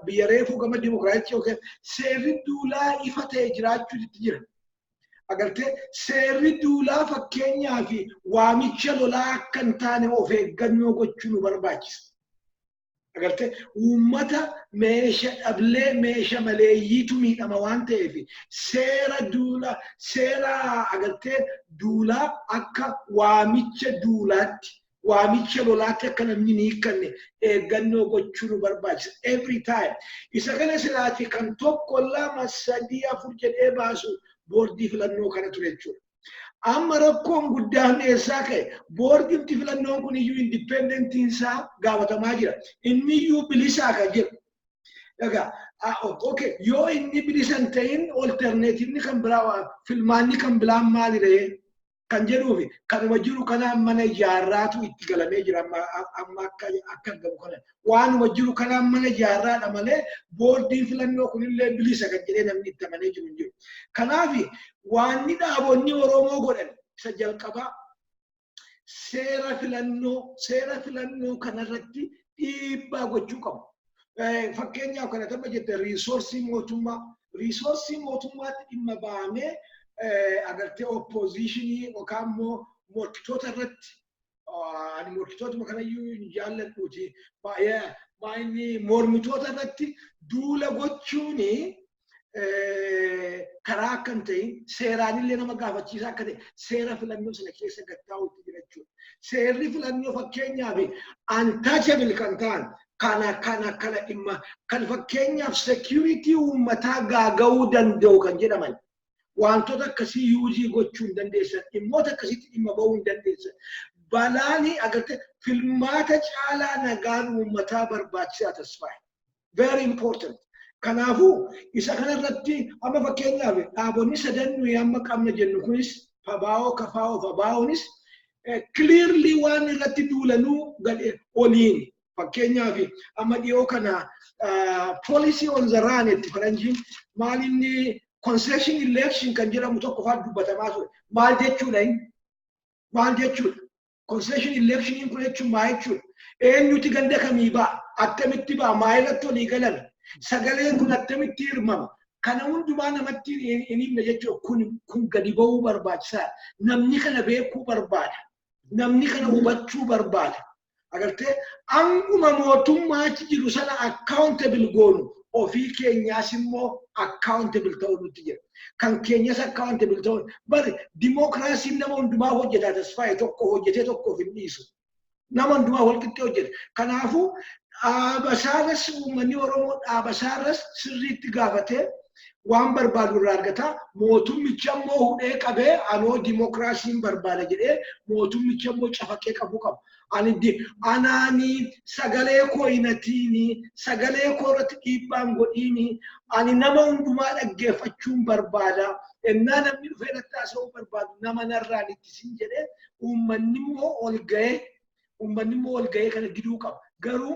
biyya reefuu gama dimokiraasii yookiin seerri duulaa ifa ta'e jiraachuutti jira. Agartee, seerri duulaa fakkeenyaa fi waamicha lolaa akka hin taane of eeggannoo gochuu nu barbaachisa. Agartee, uummata meesha dhablee, meesha maleeyyiitu miidhama waan ta'eef, seera duula, seera agartee duulaa akka waamicha duulaatti, waamicha lolaatti akka namni hin hiikkanne eeggannoo gochuu nu barbaachisa. Every time. Isa kana silaati kan tokko, lama, sadii, afur jedhee baasu boordii filannoo kana ture jechuudha. Amma rakkoon guddaan eessaa ka'e? Boordiin filannoon kun iyyuu independentiin isaa gaafatamaa jira. Inni iyyuu bilisaa kan jedhu. Egaa, okay, yoo inni bilisa hin ta'in, alternativeni kan biraa, filmaanni kan biraan maali ree kan jedhuufi kanuma jiru kanaan mana ijaarraatu itti galamee jira. Amma akka gamu kana waanuma jiru kanaan mana ijaarraadha malee boordiin filannoo kunillee bilisa kan jedhee namni itti amanee jiru hin jiru. Kanaaf waanni dhaabonni Oromoo godhan isa jalqabaa seera filannoo kanarratti dhiibbaa gochuu qabu. Fakkeenyaaf kana tapha jette, resourceii mootummaatti dhimma bahamee agartee oppositionii yookaan immoo morkitoota irratti, ani morkitootuma kanayyuu hin jaalladhuuti, baay'ee baay'inni mormitoota irratti duula gochuuni karaa akka hin ta'in, seeraanillee nama gaafachiisaa akka ta'e seera filannoo sana keessa gattaa'uutti jira jechuudha. Seerri filannoo fakkeenyaaf untouchable kan ta'an kana dhimma kan fakkeenyaaf security uummataa gaaga'uu danda'u kan jedhaman wantoota akkasii use gochuu hin dandeessan, dhimmoota akkasiitti dhimma ba'uu hin dandeessan. Balaani agartee filmaata caalaa nagaan uummataa barbaachisaa, Tasfaa'e. Very important. Kanaafuu isa kanarratti amma fakkeenyaaf dhaabonni sadan nuyi amma qabna jennu kunis, FABAO, KFO, FABAOnis, clearly waan irratti duulanuu oliin fakkeenyaaf amma dhiyoo kana policy on the run itti faranjiin maal inni concession election kan jedhamu tokko fa'aa dubbatamaa ture. Maal jechuudha inni? Maal jechuudha? Concession election kun jechuun maal jechuudha? Eenyuti ganda kamii ba'a? Attamitti ba'a? Maa irratti olii galan? Sagaleen kun attamitti hirmama? Kana hundumaa namatti hin himne jechuudha. Kun gadi ba'uu barbaachisaadha. Namni kana beekuu barbaada. Namni kana hubachuu barbaada. Agartee, hanguma mootummaa achi jiru sana accountable goonu, ofii keenyaas immoo accountable ta'uu nutti jira. Kan keenyas accountable ta'uu bari. Dimookiraasiin nama hundumaa hojjeta, Tasfaa'e, tokko hojjetee tokkoof hin dhiisu. Nama hundumaa walqixxee hojjeta. Kanaafuu dhaabasaarras uummanni Oromoo dhaabasaarras sirriitti gaafatee waan barbaadu irraa argata. Mootummicha immoo hudhee qabee anoo dimookiraasiin barbaada jedhee mootummicha immoo cafaqee qabuu qaba. Ani anaanii sagalee koo hinatiini, sagalee koo irratti dhiibbaan godhiini, ani nama hundumaa dhaggeeffachuun barbaada. Ennaa namni dhufee irratti haasa'uu barbaadu nama narraan ittisin jedhee uummanni immoo ol ga'ee kana diduu qaba. Garuu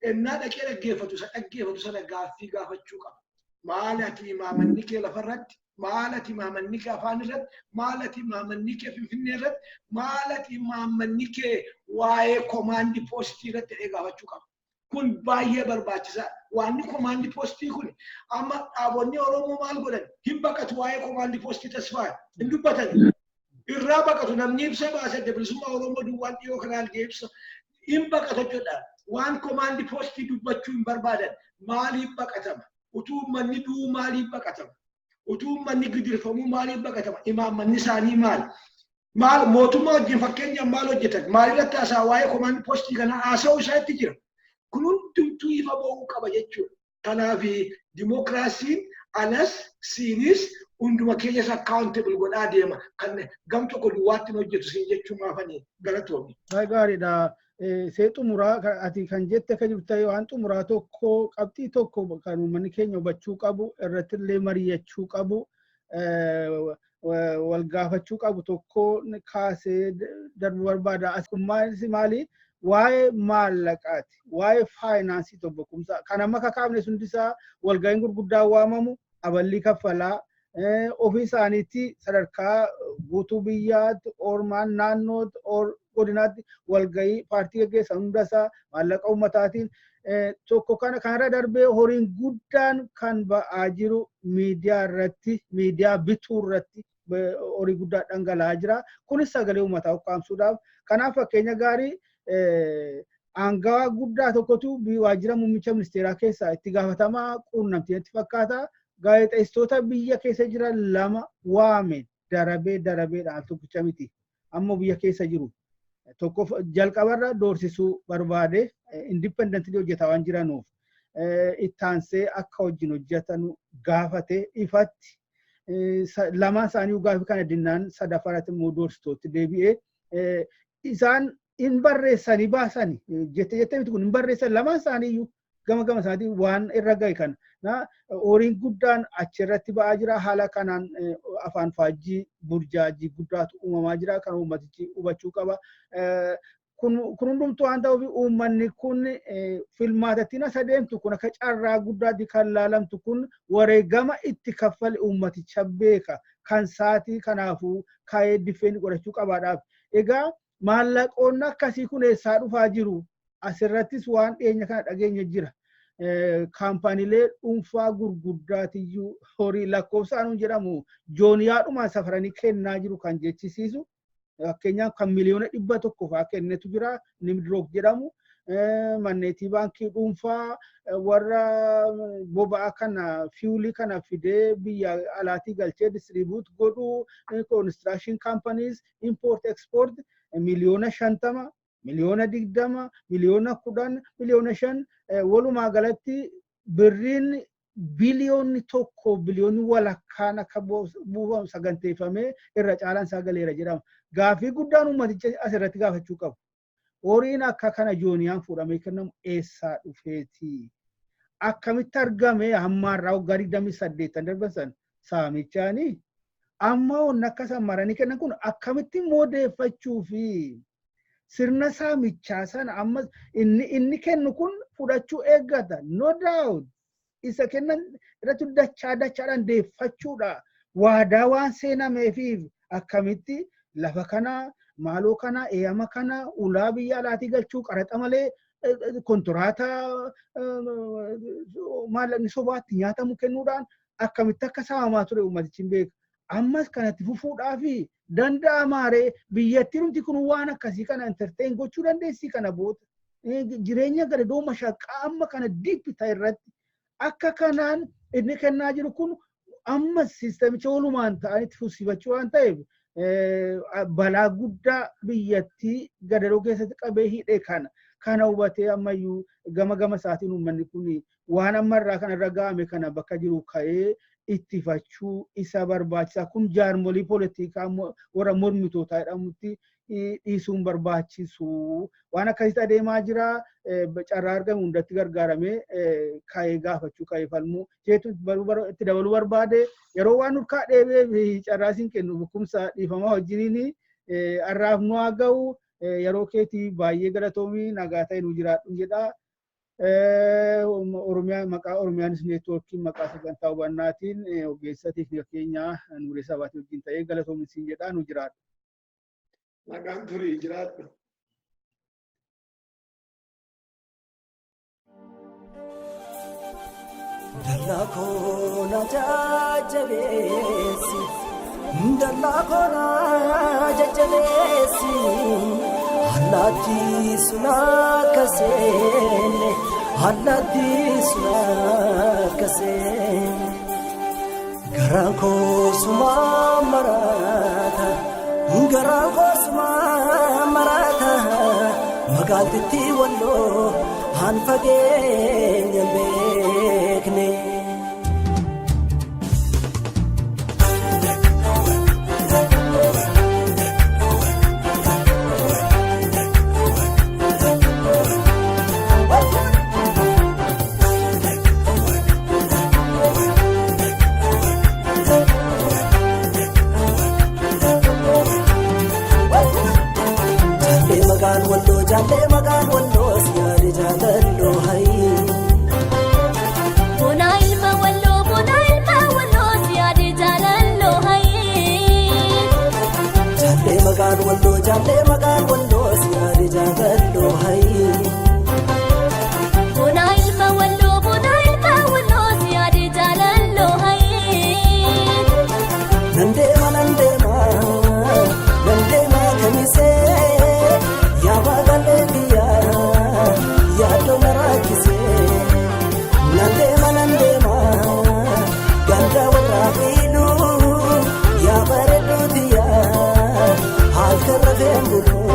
ennaa dhaqee dhaggeeffatu isa dhaggeeffatu sana gaaffii gaafachuu qaba. Maal ati imaamanni kee lafarratti? Maal ati imaamanni kee afaan irratti? Maal ati imaamanni kee Finfinnee irratti? Maal ati imaamanni kee waa'ee command postii irratti jedhee gaafachuu qaba. Kun baay'ee barbaachisaadha. Waanni command postii kun amma dhaabonni Oromoo maal godhan? Hin baqatu waa'ee command postii, Tasfaa, hin dubbatan. Irraa baqatu. Namni ibsa baase Adda Bilisummaa Oromoo duwwaan dhiyoo kanaan ibsa. Hin baqatu jechuudha. Waan command postii dubbachuu hin barbaadan. Maaliif baqatama? Utuu uummanni du'uu maaliif baqatama? Utuu uummanni gidirfamuu maaliif baqatama? Imaammanni isaanii maali? Maal mootummaa wajjin fakkeenyaaf maal hojjetan? Maalirratti haasa'a waa'ee command postii kana haasa'uu isaatti jira. Kun hundumtuu ifa ba'uu qaba jechuudha. Kanaaf dimookiraasiin anas siinis hunduma keenyas accountable godhaa deema. Kan gam tokko duwwaatti hojjetu siin jechuu maafanii galatoomi. Baay'ee gaariidha. See xumuraa ati kan jette akka jirtu ta'e, waan xumuraa tokko, qabxii tokko kan uummanni keenya hubachuu qabu, irratti illee mari'achuu qabu, wal gaafachuu qabu tokko kaasee darbuu barbaada. Asummaan maali? Waa'ee maallaqaati. Waa'ee faayinaansii tokko kumsaa. Kan amma kakaafne hundisaa walga'iin gurguddaan waamamu aballii kaffalaa, ofii isaaniitti sadarkaa guutuu biyyaatti, ormaan naannootti, or godinaatti walgahii paartii gaggeessan hundasaa maallaqa uummataatiin tokko kana kanarra darbee horiin guddaan kan ba'aa jiru miidiyaa irratti, miidiyaa bituu irratti horii guddaa dhangala'aa jira. Kunis sagalee uummataa ukkaamsuudhaaf. Kanaaf fakkeenya gaarii aangawaa guddaa tokkotu waajjira muummicha ministeeraa keessaa itti gaafatamaa quunnamtii natti fakkaata. Gaazexeessitoota biyya keessa jiran lama waame darabee darabeedhaan, tokkicha miti. Ammoo biyya keessa jiru. Tokko jalqabarra doorsisuu barbaade, independently hojjetaa waan jiranuuf ittaansee akka wajjin hojjetan gaafate ifatti. Lamaan isaanii gaafii kana dinnaan sadaffaa irratti immoo doorsitootti deebi'ee isaan hin barreessanii baasani jette jettee miti kun hin barreessan lamaan isaanii iyyuu gama gama isaatiin waan irra gahe kana. Horiin guddaan achirratti ba'aa jira. Haala kanaan afaan faajjii burjaajii guddaatu uumamaa jira. Kan uummatichi hubachuu qaba. Kun hundumtuu waan ta'uuf uummanni kun filmaatattiin as adeemtu kun akka carraa guddaatti kan laalamtu kun wareegama itti kaffale uummaticha beeka. Kan saatii kanaafuu ka'ee diffeen godhachuu qabaadhaaf. Egaa maallaqoonni akkasii kun eessaa dhufaa jiru? Asirrattis waan dhiyeenya kana dhageenya jira. Kaampaaniilee dhuunfaa gurguddaatiyyuu horii lakkoofsaan jedhamu jooniyaadhumaan safaranii kennaa jiru kan jechisiisu. Fakkeenyaaf kan 100,000,000 fa'aa kennetu jira Nimdirook jedhamu. Manneetii baankii dhuunfaa warra boba'aa kana fuelii kana fidee biyya alaatii galchee distribute godhu, construction companies, import export 50,000,000, 20,000,000, 10,000,000, 5,000,000, walumaa galatti birriin 1.5 biliyoonni akka buufamu saganteeffamee irra caalaan isaa galeera jedhama. Gaaffii guddaan uummaticha asirratti gaafachuu qabu. Horiin akka kana jooniyaan fuudhamee kennamu eessaa dhufeeti? Akkamitti argame hammaarraa waggaa 28 darban san saamichaanii? Amma wanni akka isaan maranii kennan kun akkamitti moodeeffachuu fi sirna saamichaa sana amma inni kennu kun fudhachuu eeggata. No doubt. Isa kennan irratti dachaa dachaadhaan deeffachuudha. Waadaa waan seenameefiif akkamitti lafa kana maaloo kana eeyama kana ulaa biyya alaatii galchuu qaraxa malee kontiraataa maallaqni sobaatti nyaatamu kennuudhaan akkamitti akka saamamaa ture uummatichi hin beeku. Ammas kanatti fufuudhaafi danda'amaaree biyyattiin nuti kun waan akkasii kana entertain gochuu dandeessii kana booda jireenya gadadoo mashaqqaa amma kana deep ta'e irratti akka kanaan inni kennaa jiru kun ammas siistamicha walumaan ta'anitti fufsiifachuu waan ta'eef balaa guddaa biyyattii gadadoo keessatti qabee hidhe kana hubatee ammayyuu gama gama isaatiin uummanni kun waan ammarraa kanarra ga'ame kana bakka jiru ka'ee ittifachuu isa barbaachisa. Kun jaarmolii poolitikaa warra mormitootaa jedhamutti dhiisuun barbaachisu. Waan akkasitti adeemaa jira. Carraa argame hundatti gargaaramee ka'ee gaafachuu ka'ee falmuu itti dabaluu barbaade yeroo waan nurkaa dheebee carraa siin kennu beekumsa dhiifamaa wajjiniin har'aaf nu haa ga'u. Yeroo keetii baay'ee galatoomii nagaa ta'e nu jiraadhu jedha. Oromiyaa maqaa Oromiyaanis neetwoorkii maqaa sagantaa hubannaatiin ogeessa teeknika keenyaa Nuuree Sabaatii wajjin ta'ee galatoomi siin jedha nu jiraadhu. Nagaan turii jiraadhu. Dallaa koo na jajjabeessi, dallaa koo na jajjabeessi, allaattii sun akka seenne, allaattii sun akka seenne. Garaan koo suma marata, garaan koo suma marata, magaaltittii walloo han fageenya hin beekne. Jaallee magaan walloo, jaallee magaan walloo, si yaade jaalalloo hayi. Bonaa ilma walloo, bonaa ilma walloo, si yaade jaalalloo hayi. Jaallee magaan walloo, jaallee magaan walloo, si yaade jaalalloo hayi. Bonaa ilma walloo, bonaa ilma walloo, si yaade jaalalloo hayi. Nan deema, nan deema, nan deema kamisee, yaa magaalee biyyaa, yaaddoo na rakkisee. Nan deema, nan deema, ganda warraa fiiluu, yaa bareedduu tiyyaa, halkan rafeen buluu.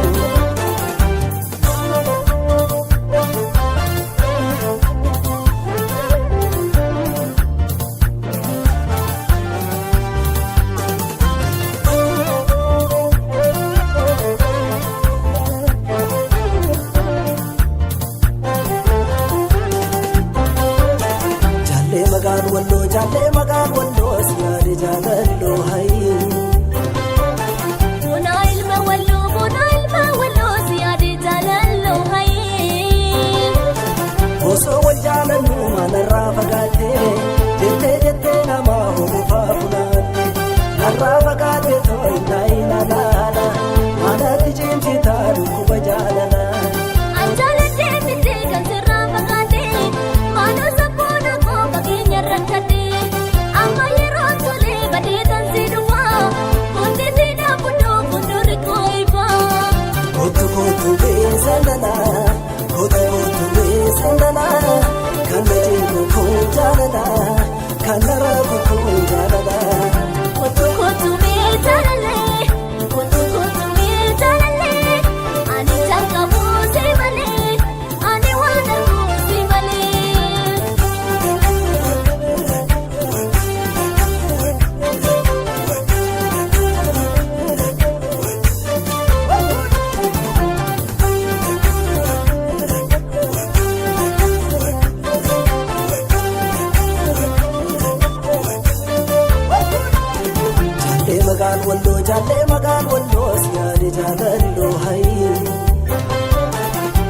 Walloo jaallee maqaan Walloos yaade jaalalloo hayi.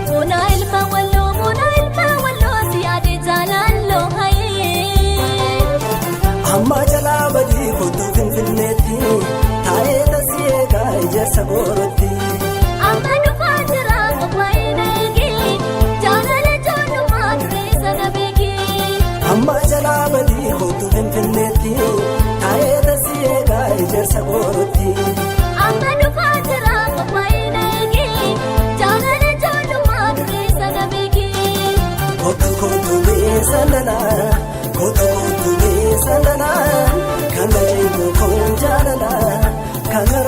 Muunaa ilma Walloo, muunaa ilma Walloo si yaade jaalalloo hayi. Amma jalaa badii kottu Finfinneetti taa'ee tasii eegaa ijaarsa boorootti. Amma dhufaa jira qophaa'ee na eegi jaalala ijoollummaa turee sana beeki. Amma jalaa badii kottu Finfinneetti taa'ee tasii eegaa ijaarsa boorootti. Amma dhufaa jira qophaa'ee na eegi jaalala ijoollummaa turee sana beeki. Kottu kottu beesanana, kottu kottu beesanana, kan na eegu kun jaalala, kan na.